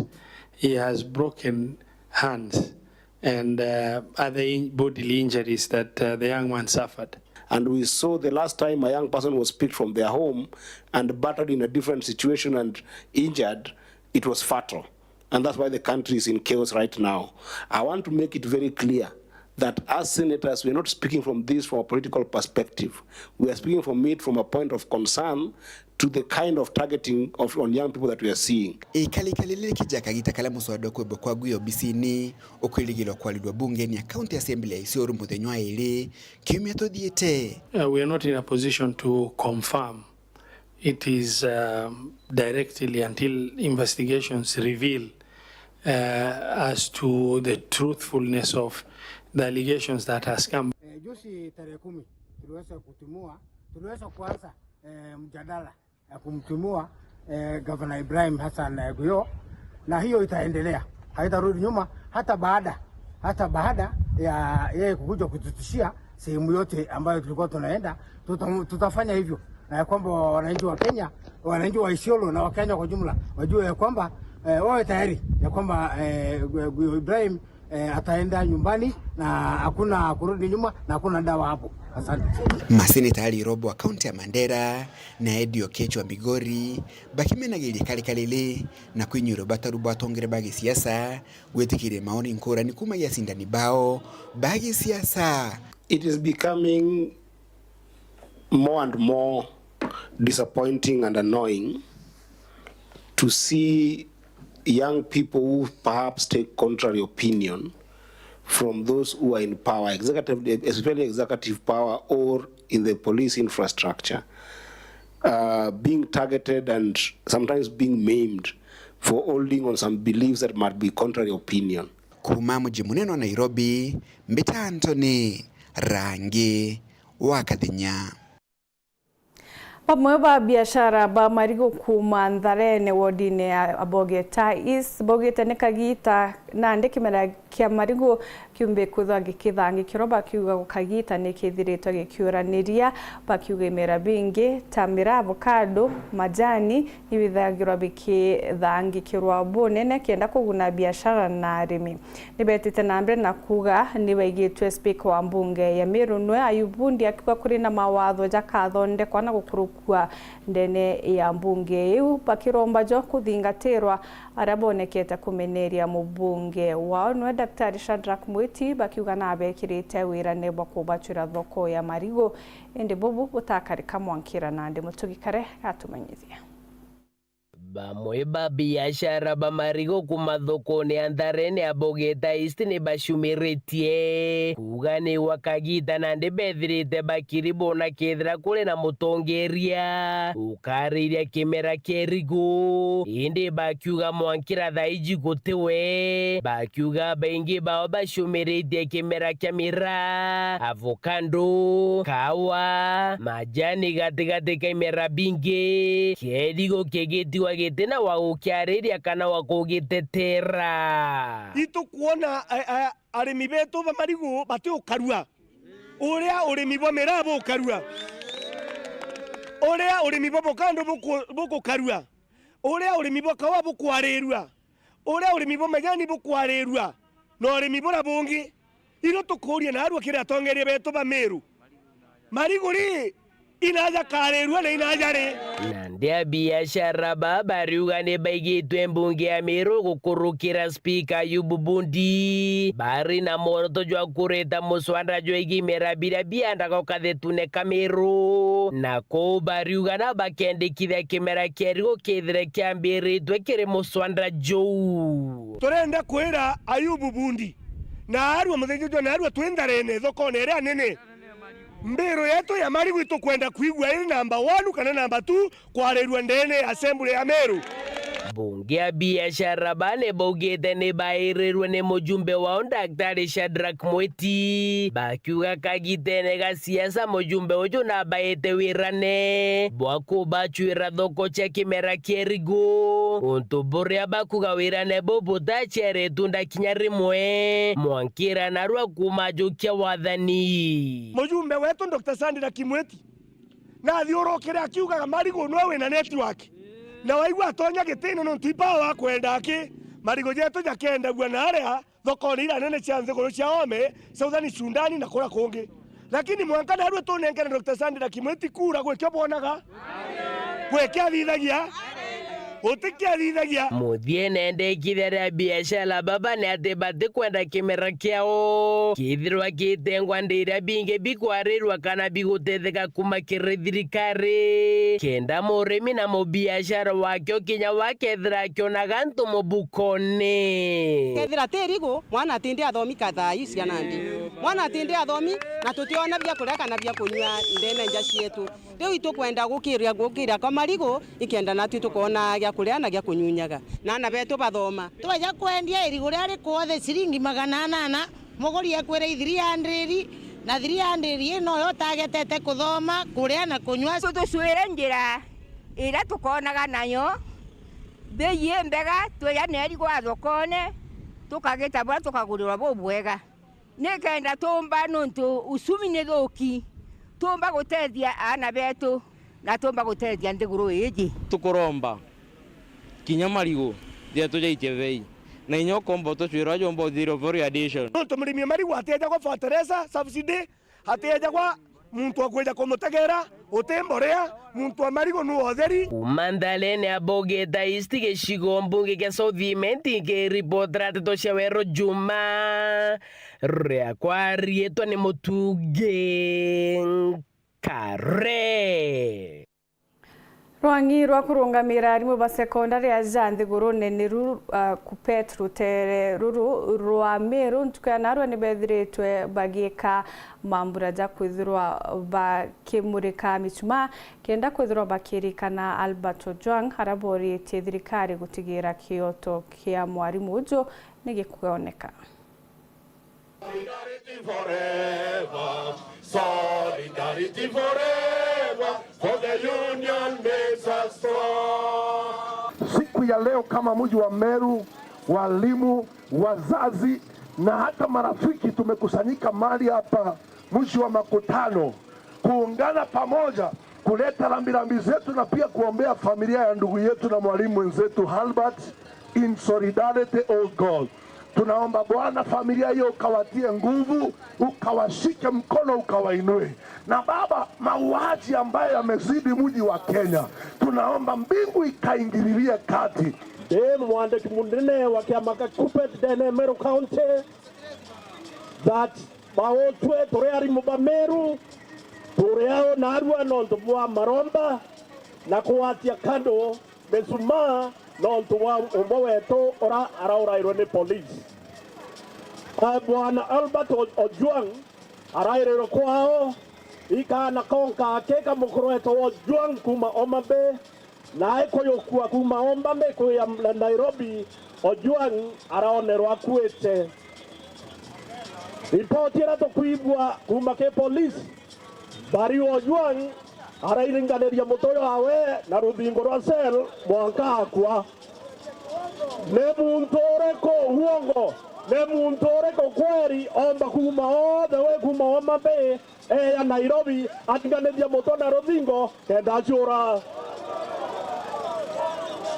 he has broken hands and, uh, other in-, bodily injuries that, uh, the young man suffered. And we saw the last time a young person was picked from their home and battered in a different situation and injured, it was fatal. And that's why the country is in chaos right now. I want to make it very clear that as senators, we are not speaking from this from a political perspective. We are speaking from it from a point of concern to the kind of targeting of, on young people that we are seeing. Ikarikari riri kija kagita karia muswada ukwembwa kwa Guyo obisini ukwirigirwa kwarirua bungeni ya County Assembly ya Isiolo muthenya wa iri kiumia tuthiite. Uh, we are not in a position to confirm it is, um, directly until investigations reveal, uh, as to the truthfulness of the allegations that has come. Eh, juzi tarehe kumi tuliweza kutimua, tuliweza kuanza, eh, mjadala ya kumtimua, eh, Gavana Ibrahim Hassan, eh, Guyo, na hiyo itaendelea, haitarudi nyuma hata baada, hata baada ya yeye kukuja kututishia sehemu yote ambayo tulikuwa tunaenda, tuta-, tutafanya hivyo, na ya kwamba wananchi wa Kenya, wananchi wa Isiolo na Wakenya kwa jumla wajue ya kwamba, eh, wawe tayari ya kwamba, eh, Gu-, Gu-, Ibrahim Eh, ataenda nyumbani na hakuna kurudi nyuma na hakuna dawa hapo. Asante. Maseneta a Robo wa kaunti ya Mandera na Eddie Oketch wa Migori bakimenagiria karika riri na kwinyua bataru bwa atongere ba gisiasa gwitikiria maoni nkurani kuuma gia acindani bao ba gisiasa. It is becoming more and more disappointing and annoying to see young people who perhaps take contrary opinion from those who are in power, executive, especially executive power or in the police infrastructure, uh, being targeted and sometimes being maimed for holding on some beliefs that might be contrary opinion. Kuuma muji munene wa Nairobi, mbita Anthony Rangi wa Kathinya. Bamwe ba biashara ba marigu kuuma Ntharene wodine ya Abogeta East baugite ni kagiita nandi kimera kia marigu kiumbi kwithwa gikithangikirwa, bakiuga kagiita ni kithiritwe gikiuraniria, bakiuga imera bingi ta miraa, avocado, majani, ibithagirwa bikithangikirwa bunene kenda kuguna biashara na arimi. Ni betite na mbere na kuuga ni baigitwe speaker wa mbunge ya Meru nwe Ayubu Bundi akiuga kuri na mawatho jakathondekwa na gukurukua ndene ya mbunge iu, bakiromba jo kuthingatirwa aria bonekete kumeneria mubunge wao nwe Daktari Shadrack Mwiti, bakiuga nabekirite wirane bwa kubacwira thoko ya marigu, indi bubu butakarika mwankira nandi. Mutugi Kare gatumenyithia. Bamwe ba biashara ba marigu kuuma thokone ya Ntharene ya Bogeta East ni bacumiritie kuuga ni gwa kagiita nandi bethirite bakiri bona kethira kuri na mutongeria ukariria kimera kia irigu, indi bakiuga mwankira thaiji gutiwe. Bakiuga baingi bao bacumiritie kimera kia miraa, avocado, kawa, majani gatigati ka imera bingi, kia irigu kigitigwa gitina wa gukiariria kana wa kugitetera. Itukwona, a, a, arimi betu ba marigu batiukarua uria urimi bwa miraa bukarua, uria urimi bwa avocado buku-, bugukarua, uria urimi bwa kawa bukwarirua, uria urimi bwa majani bukwarirua, na urimi buria bungi. Irio tukuuria naarua kiri atongeria betu ba Meru, marigu ri, inaja karirua na inaja ri? Nandi abiashara ba bariuga ni baigitwe mbunge ya Meru gukurukira Spika Ayubu Bundi, bari na mworoto jwa kurita muswanda jwa igimera biria biandaga ukathetune ka Meru, na kuu bariuga na bakendikithia kimera kia irigu kithire kiambiritwe kiri muswanda juu. Turenda kwira Ayubu Bundi, naarua muthinjithua, naarua twi Ntharene thokone iria nene, mbiru yetu ya marigu itukwenda kwigua iri namba one kana namba two kwarirua ndene ya Assembly ya Meru. Mbunge ya biashara ba ni baugite ni bairirwe ni mujumbe wao Daktari Shadrack Mwiti, bakiuga kagitene ga siasa mujumbe uju nabaite wirane bwa kubacwira thoko cia kimera kia irigu, untu buria bakuga wirane buu butaciara itunda kinya rimwe, mwankira narua kuuma ajukia wathani. Mujumbe wetu Doctor Shadrack Mwiti nathiurukire akiugaga marigu nwe wina network, na waigua atonya gitine nontu ipawa akwenda aki marigu jetu jakendagua na aria thokone iria nene cia nthiguru cia Ome, Southern Sudan na kuria kungi. Lakini mwanka narua tunenkere Doctor Shadrack Mwiti kura gwikio bwonaga, gwikio athithagia, gutikio athithagia. Muthiene ndikithia ria biashara baba ni ati batikwenda kimera kiao kithirwa gitengwa ndi iria bingi bikwarirwa kana bigutetheka kuma kiri thirikari, kenda murimi na mubiashara wakio kinya wakethira akionaga antu mubukone. Kethira ti irigu, mwana atindi athomi ka thaa ii ciana ndi. Mwana atindi athomi, na tutiona bia kuria kana bia kunyua ndene nja cietu. Riu itukwenda gukiria, gukiria kwa marigu, ikenda natwi tukona gia kuria na gia kunyunyaga. Na ana betu bathoma. Tweja kwendia irigu riria rikuothe ciringi magana anana, muguri ekwira i three hundred, na three hundred ii noyo utagetete kuthoma, kuria na kunyua. Tucwire njira iria tukonaga nayo bei imbega, twija na irigu a thokone, tukagita buria tukagurirwa bubwega. Nikenda tumba, nontu uchumi ni thuki, tumba gutethia aana betu na tumba gutethia nthiguru iiji. Tukuromba kinya marigu jetu jaitie bei, Na inya ukomba utucwira jomba uthire value addition. Nontu murimi wa marigu atiejagwa fertilizer subsidy, atiejagwa muntu wa kwija kumutegera, uti mborea, muntu wa marigu nu utheri. Kuuma ntharene ya Bogeta East, gicigo mbunge kia South Imenti, nkiripotera nteto cia Weru Juma. Riakwa riitwa ni Mutungi Nkare. Rwang'i rwa kurungamira arimu ba sekondari aja nthigurune ni ru, ah, KUPPET ruteere ruru rwa Meru ntuku ya naarua ni bethiritwe bagiika mambura ja kwithirwa bakimurika michumaa kenda kwithirwa bakirikana Albert Ojwang, aria boritie thirikari gutigira kioto kia mwarimu uju ni gikuoneka. Solidarity forever, solidarity forever, for the union makes us strong. Siku ya leo kama mji wa Meru, walimu, wazazi na hata marafiki tumekusanyika mahali hapa, mji wa Makutano, kuungana pamoja kuleta rambirambi zetu na pia kuombea familia ya ndugu yetu na mwalimu mwenzetu Albert in solidarity, oh God. Tunaomba Bwana, familia hiyo ukawatie nguvu, ukawashike mkono, ukawainue. Na Baba, mauaji ambayo yamezidi mji wa Kenya, tunaomba mbingu ikaingililie kati. Ndi mwandiki munene wa kiama kia KUPPET ndene ya Meru County, that bautwe turi arimu ba Meru, turi ao naarua nontu bwa maromba na kugwatia kando misumaa nontu bwa umwe wetu ura araurairwe ni polisi. Eh, Bwana Albert O-, Ojwang arairirwe kwao, ikaana konka aki ka mukuru wetu Ojwang kuuma Homa Bay, na aikuyukua kuuma Homa Bay kuya Nairobi, Ojwang araonerwa akuite. Ripoti iria tukwigua kuuma ki polisi, Barry Ojwang arairinganiria mutwe jwawe na ruthingo rwa cell mwanka akua. Ni muntu uriku, uongo, ni muntu uriku kweri omba kuuma all the way kuuma Homa Bay eeja Nairobi aringanithia mutwe na ruthingo kenda aciura?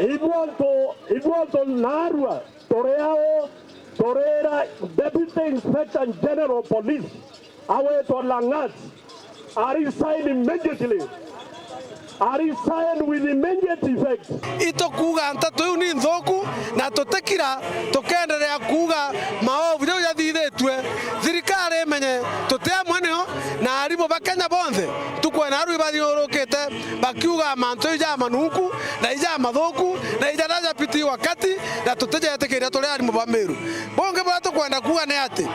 Ithuontu, ithuontu naarua turi au, turira Deputy Inspector General Police awitwa Lang'at, a resign immediately. A resign with immediate effect. Itukuuga nteto iu ni nthuku, na tutikira, tukenderea kuuga maovu jau jathithitue. Thirikari imenye tuti amwe nio, na arimu ba Kenya bonthe ntuku ya naarua ibathiurukite bakiuga mantu jau jamanunku, na ijamathuku, na ijaria japitii wakati, na tutijetikiria turi arimu ba Meru. Bungi buria tukwenda kuuga ni ati,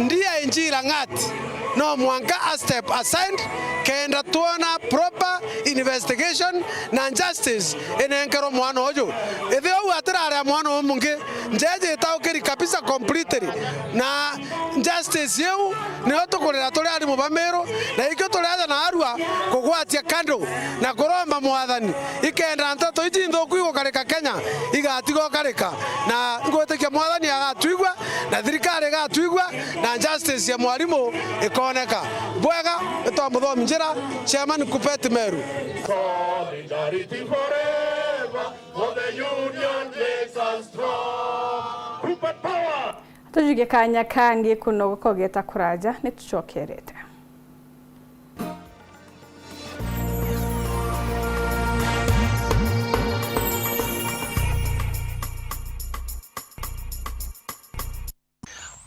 D I G Lang'at no mwanka a step aside kenda twona proper investigation na justice inenkerwe mwana uju. Ithio uu atirarea mwana umungi, njeje itaukiri kabisa completely, na justice iu nio tukurira turi arimu ba Meru, na ikio turi aja naarua kugwatia kando na kuromba Mwathani ikenda nteto iji nthuku igukarika Kenya igatiga ukarika, na ngwitikia Mwathani agatwigua na thirikari igatwigua na justice ya mwarimu ikoneka. Bwega, itwa Muthomi Njira, Chairman KUPPET Meru. Solidarity forever, for the union makes us strong. KUPPET power! Tujukie kanya kangi kuno gukogeta kuraja, ni tucokerete.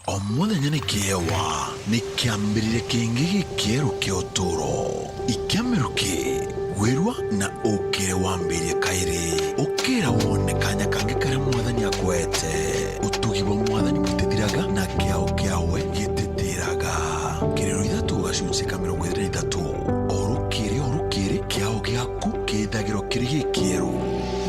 O muthenya ni kiewa, ni kiambiriria kingi gikieru kia uturo. Ikia miruki, wirua na ukire wambirie kairi. Ukira wone kanya kangi karia Mwathani akwete. Utugi bwa Mwathani butithiraga, na kiao kiawe gitithiraga. Kiriro ithatu gacunci ka mirongo iri na ithatu. O rukiri, o rukiri, kiao giaku kithagirwa kiri gikieru.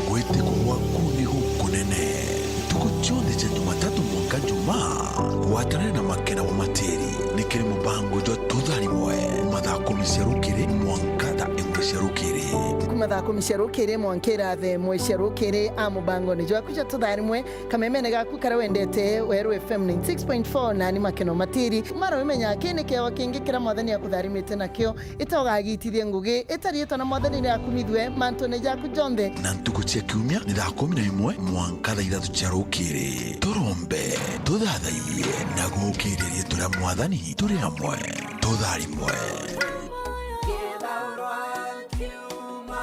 Gwitikwa gwaku ni gukunene. Ntuku cionthe cia Jumatatu mwanka Jumaa, gwatanira na Makena wa Matiri ni kiri mubango jwa Tutharimwe, mathaa kumi cia rukiri mwanka thaa imwe cia rukiri. Kuma thaa kumi cia rukiri mwanka iraa thaa imwe cia rukiri, a mubangone jwaku ja tutharimwe, kamemene gaku karia wendete, Weru F M ninety six point four, nani Makeno Matiri. Mara wimenya kii ni kiewa kingi kiria Mwathani akutharimite nakio, ita ugagitithie ngugi, ita riitwa na Mwathani riakumithue mantune jaku jonthe. Na ntuku cia kiumia ni thaa kumi na imwe mwanka thaa ithatu cia rukiri. Turombe, tuthathaiye, na gukiria riitwa ria Mwathani turi amwe. Tutharimwe.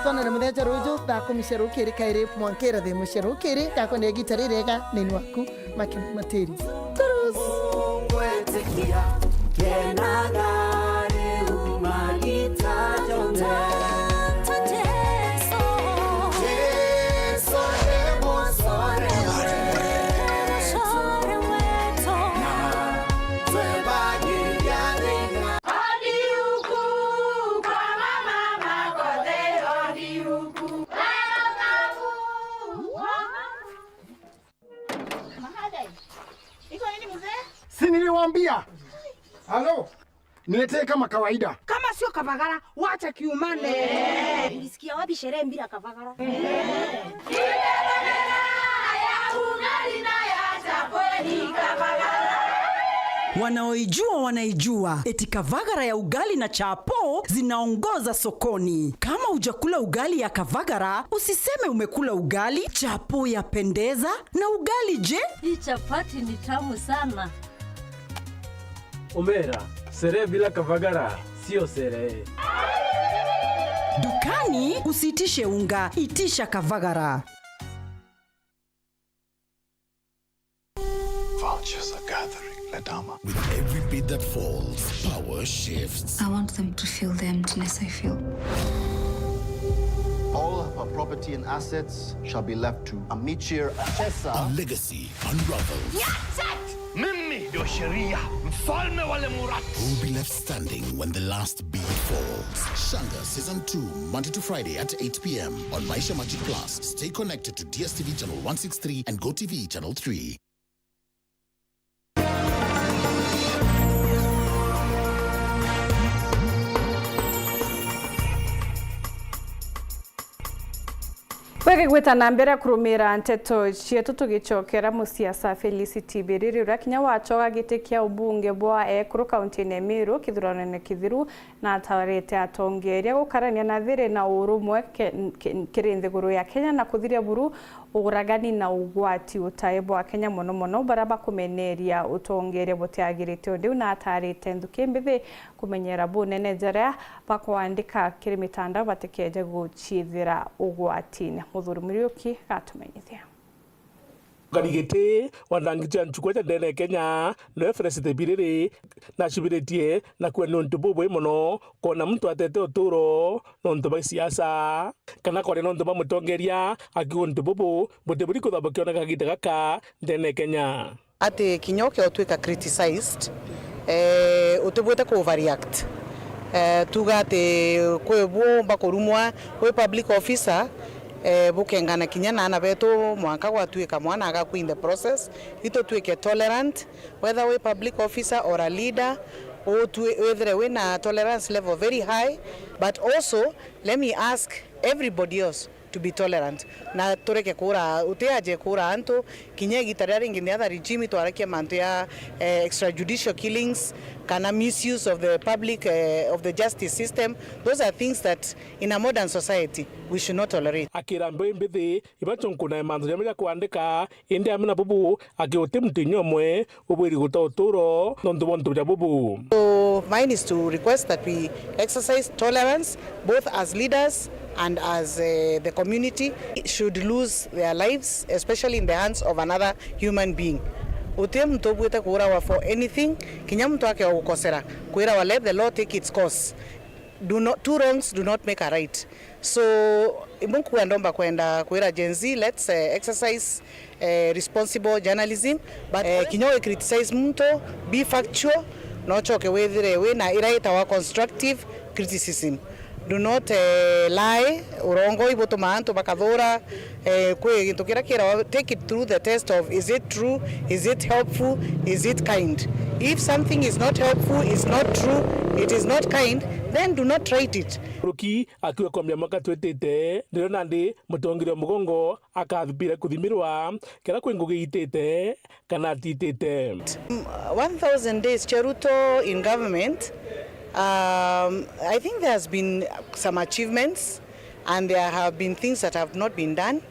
Twonane muthenya ruju thaa kumi cia rukiri kairi mwanka iraa thaa imwe cia rukiri. Gakone igita ririega nini waku Makeno Matiri. Turus. Si niliwaambia? Halo? Niletee kama kawaida. Kama sio kavagara, wacha kiumane. Ulisikia wapi sherehe bila kavagara? Wanaoijua wanaijua, eti kavagara ya ugali na chapo zinaongoza sokoni. Kama hujakula ugali ya kavagara, usiseme umekula ugali. Chapo yapendeza, na ugali je? Hii chapati ni tamu sana. Omera, sherehe bila kavagara sio sherehe. Dukani usiitishe unga, itisha kavagara. Vultures are gathering, Ledama. With every beat that falls, power shifts. I want them to feel the emptiness I feel. All of her property and assets shall be left to Amichir Achesa. A legacy unravels. Mimi ndio sheria, mfalme wa Lemurati. Who will be left standing when the last beat falls? Shanga Season two, Monday to Friday at eight p m on Maisha Magic Plus. Stay connected to D S T V channel one six three and Go T V channel three. Wegegwita na mbere kurumira nteto cietu, tugicokera musiasa Felicity Biriri, uria kinya wacoga giti kia ubunge bwa ekuru kaunti-ini ya Meru kithuranone kithiru, na atarite atongeria gukarania na thiri na urumwe ke-, ke-, kiri nthiguru ya Kenya na kuthiria buru uguragani na ugwati utae bwa Kenya, mono mono baria bakumeneria utongeria butiagirite. Undi u na atarite nthuki mbithi kumenyera bunene jaria bakwandika kiri mitandao batikeje guciithira ugwatine. Muthuri Muriuki gatumenyithia. Ngarigiti wa ndangi cia nchukua cia ndene Kenya, niwe Felicity Biriri, nacubiritie na kuua ni untu bubui mono kwona muntu atete uturo nontu bwa siasa, kana kwaria nontu bwa mutongeria, akiuga untu bubu buti buri kwithwa bukioneka kagiita gaka ndene Kenya. Ati kinya uke utwika criticized, eh, utibwite ku overreact. Eh, tuga ati kwi bumba kurumwa wi public officer, eh, bukengana kinya na ana betu, mwanka gwatwika mwana agakua in the process. Itu twike tolerant, whether wi public officer or a leader, utwi-, withire wina tolerance level very high, but also let me ask everybody else to be tolerant. Na tureke kuura, utiaje kuura antu, kinya igita riria ringi in the other regime twarakia mantu ya, eh, extrajudicial killings, kana misuse of the public, eh, of the justice system. Those are things that in a modern society we should not tolerate. Akira mbeui mbithi ibachonkuna mantu jamwe ja kwandika, indi amwe na bubu akiuti muntu inya umwe ubwiri guta uturo nontu bwa untu ja bubu. So mine is to request that we exercise tolerance both as leaders and as, eh, the community should lose their lives, especially in the hands of another human being. Uti muntu ubwite kuurawa for anything, kinya muntu ake gukosera, kwirawa, "Let the law take its course." Do not, two wrongs do not make a right. So, imwe nkuga ndomba kwenda kwira Gen Z, let's, eh, exercise, eh, responsible journalism, but, eh, kinya wi criticize muntu, be factual, na ucoke withire wina ira itawa constructive criticism. Do not, eh, lie. Urongo ibutumaa antu bakathura, eh, kwi gintu kiria kirawa, take it through the test of, is it true, is it helpful, is it kind? If something is not helpful, is not true, it is not kind, then do not write it. Ruki akiuga kwambia mwaka twitite, riria nandi mutongeria mugongo akathubire kuthimirwa kira kwi ngugi itite kana atitite. Mm, one thousand days cia Ruto in government, um, I think there has been some achievements and there have been things that have not been done,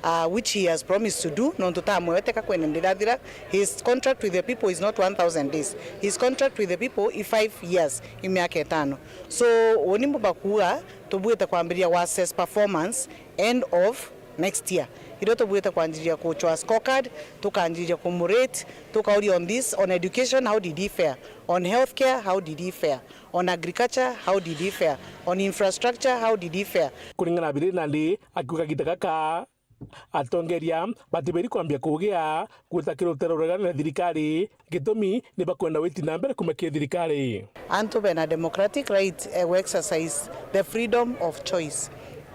uh, which he has promised to do, nontu tamu yake ikakwenda ndirathira. His contract with the people is not one thousand days. His contract with the people is five years, i miaka itano. So, uni mbuba kuuga, tubuite kwambiria wa assess performance end of next year. Irio tubuite kwanjiria kuchwa scorecard, tukanjiria kumurate, tukauria on this, on education, how did he fare? On healthcare, how did he fare? On agriculture, how did he fare? On infrastructure, how did he fare? Kuringana na Bill Nandi, akiuga gita gaka, atongeria batiberi kwambia kugia gwita kiri rutero rureganu na thirikari, gitumi ni bakwenda witi na mbere kuma kiri thirikari. Antu bena democratic right, eh, gu exercise the freedom of choice.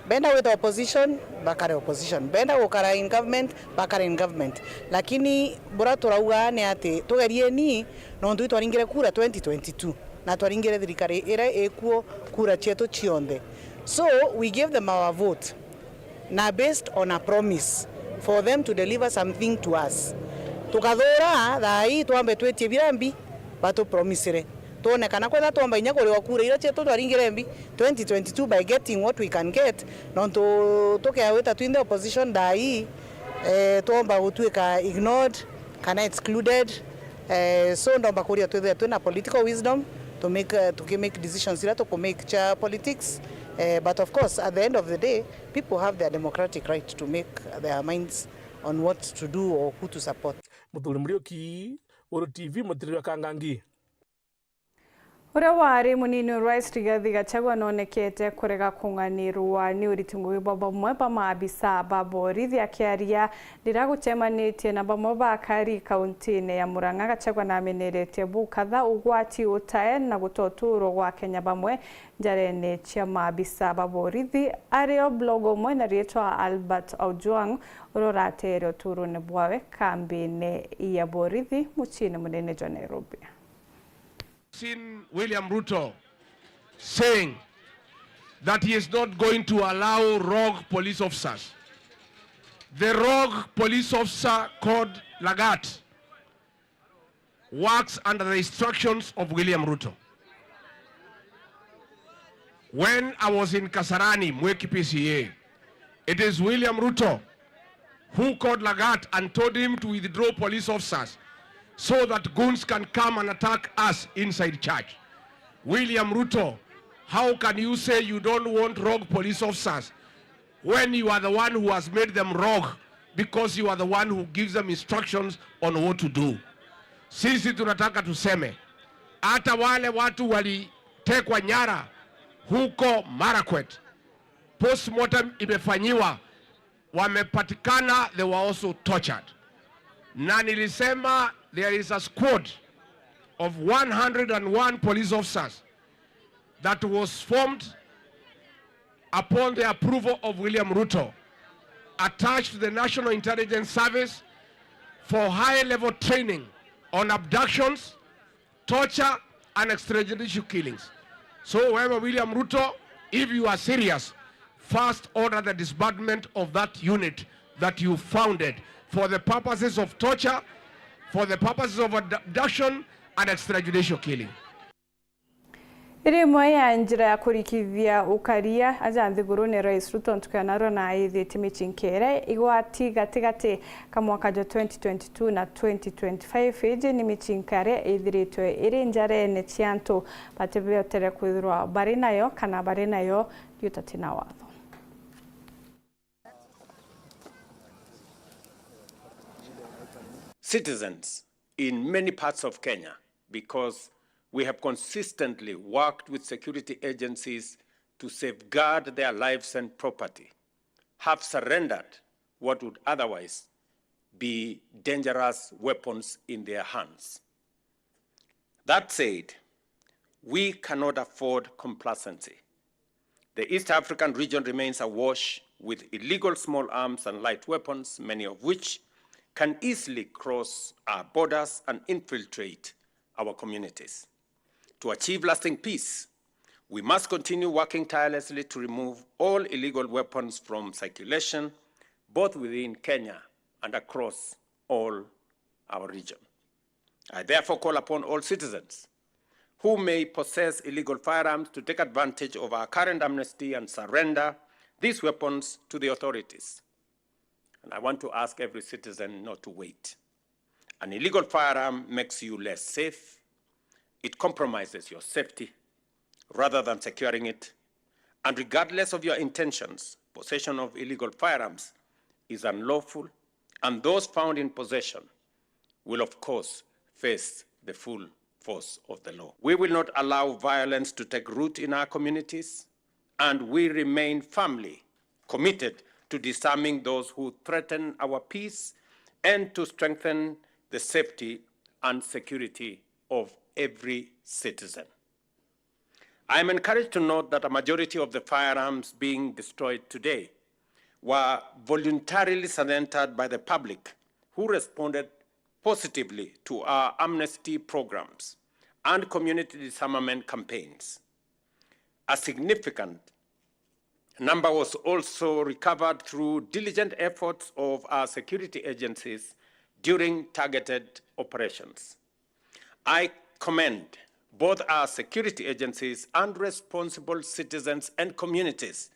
Benda gwita opposition, bakare opposition. Benda gukara in government, bakare in government. Lakini bura turauga ni ati tugerieni, nontu itwaringire kura twenty twenty-two, na twaringire thirikari iria ikuo kura cietu cionthe. So, we gave them our vote. Na based on a promise for them to deliver something to us. Tukathura, thaa ii twambe twitie biria mbi batupromisire. Twone kana kwetha twomba inya kuriwa kura iria cietu twaringire mbi twenty twenty-two by getting what we can get, nontu tukea wita twinthe opposition thaa ii, eh, twomba gutwika ignored kana excluded. Eh, so ndomba kuria twithire twina political wisdom to make, eh, tuki make decisions iria tuku make cia politics. Eh, but of course, at the end of the day, people have their democratic right to make their minds on what to do or who to support. Muthuri Muriuki, Uru T V, Mutiriri wa Kangangi. Uria wari munini wa rais Rigathi Gachagua nonekete kurega kung'anirwa ni uriti ngugi bwa bamwe ba maabisa ba borithi. Akiaria riria gucemanitie na bamwe ba akari kauntine ya Murang'a, Gachagua nameneretie bukatha ugwati, utae na gutoturwo gwa Kenya bamwe njarene cia maabisa ba borithi, ario blogo umwe na riitwa Albert Ojwang, uria urateere uturune bwawe kambine ya borithi muciine munene jwa Nairobi. Seen William Ruto saying that he is not going to allow rogue police officers. The rogue police officer called Lagat works under the instructions of William Ruto. When I was in Kasarani, Mweki P C A, it is William Ruto who called Lagat and told him to withdraw police officers so that goons can come and attack us inside church. William Ruto, how can you say you don't want rogue police officers when you are the one who has made them rogue, because you are the one who gives them instructions on what to do? Sisi tunataka tuseme, hata wale watu walitekwa nyara huko Marakwet, postmortem imefanyiwa, wamepatikana, they were also tortured. Na nilisema there is a squad of one hundred and one police officers that was formed upon the approval of William Ruto, attached to the National Intelligence Service for high-level training on abductions, torture and extrajudicial killings. So, wewe William Ruto, if you are serious, first order the disbandment of that unit that you founded for the purposes of torture, for the purposes of abduction and extrajudicial killing. Iri imwe ya njira ya kurikithia ukaria aja nthigurune, Rais Ruto ntuku ya narua na aithitie micinka iria igwati gatigati ka mwaka jwa twenty twenty-two na twenty twenty-five. Iji ni micinka iria ithiritwe iri njarene cia antu batibiotere kwithirwa bari nayo kana bari nayo riutati na watho. Citizens in many parts of Kenya, because we have consistently worked with security agencies to safeguard their lives and property, have surrendered what would otherwise be dangerous weapons in their hands. That said, we cannot afford complacency. The East African region remains awash with illegal small arms and light weapons, many of which can easily cross our borders and infiltrate our communities. To achieve lasting peace, we must continue working tirelessly to remove all illegal weapons from circulation, both within Kenya and across all our region. I therefore call upon all citizens who may possess illegal firearms to take advantage of our current amnesty and surrender these weapons to the authorities. And I want to ask every citizen not to wait. An illegal firearm makes you less safe, it compromises your safety rather than securing it, and regardless of your intentions, possession of illegal firearms is unlawful, and those found in possession will, of course, face the full force of the law. We will not allow violence to take root in our communities, and we remain firmly committed to disarming those who threaten our peace and to strengthen the safety and security of every citizen. I am encouraged to note that a majority of the firearms being destroyed today were voluntarily surrendered by the public, who responded positively to our amnesty programs and community disarmament campaigns. A significant number was also recovered through diligent efforts of our security agencies during targeted operations. I commend both our security agencies and responsible citizens and communities,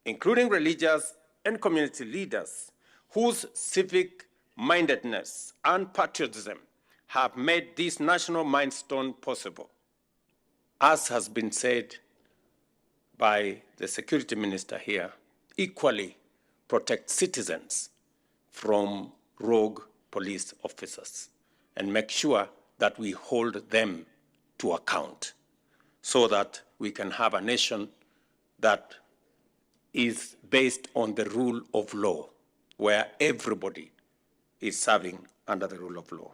including religious and community leaders, whose civic mindedness and patriotism have made this national milestone possible. As has been said by the security minister here, equally protect citizens from rogue police officers and make sure that we hold them to account so that we can have a nation that is based on the rule of law, where everybody is serving under the rule of law.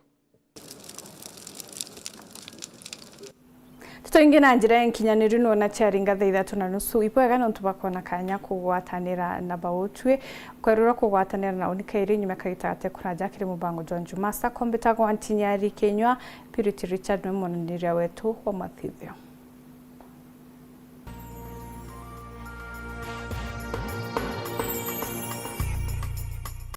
Tutoingi na njira ya nkinyaniru nona ciaringa thaa ithatu na nusu. Ibwega nontu bwa kwona kanya kugwatanira na bautwi. Kwerura kugwatanira na unikairi nyuma kagita gate kuraja kiri mubango jwa Njumasa. Kombitagwa Ntinyari Kinyua, Purity Richard nwe monaniria wetu wa mathithio.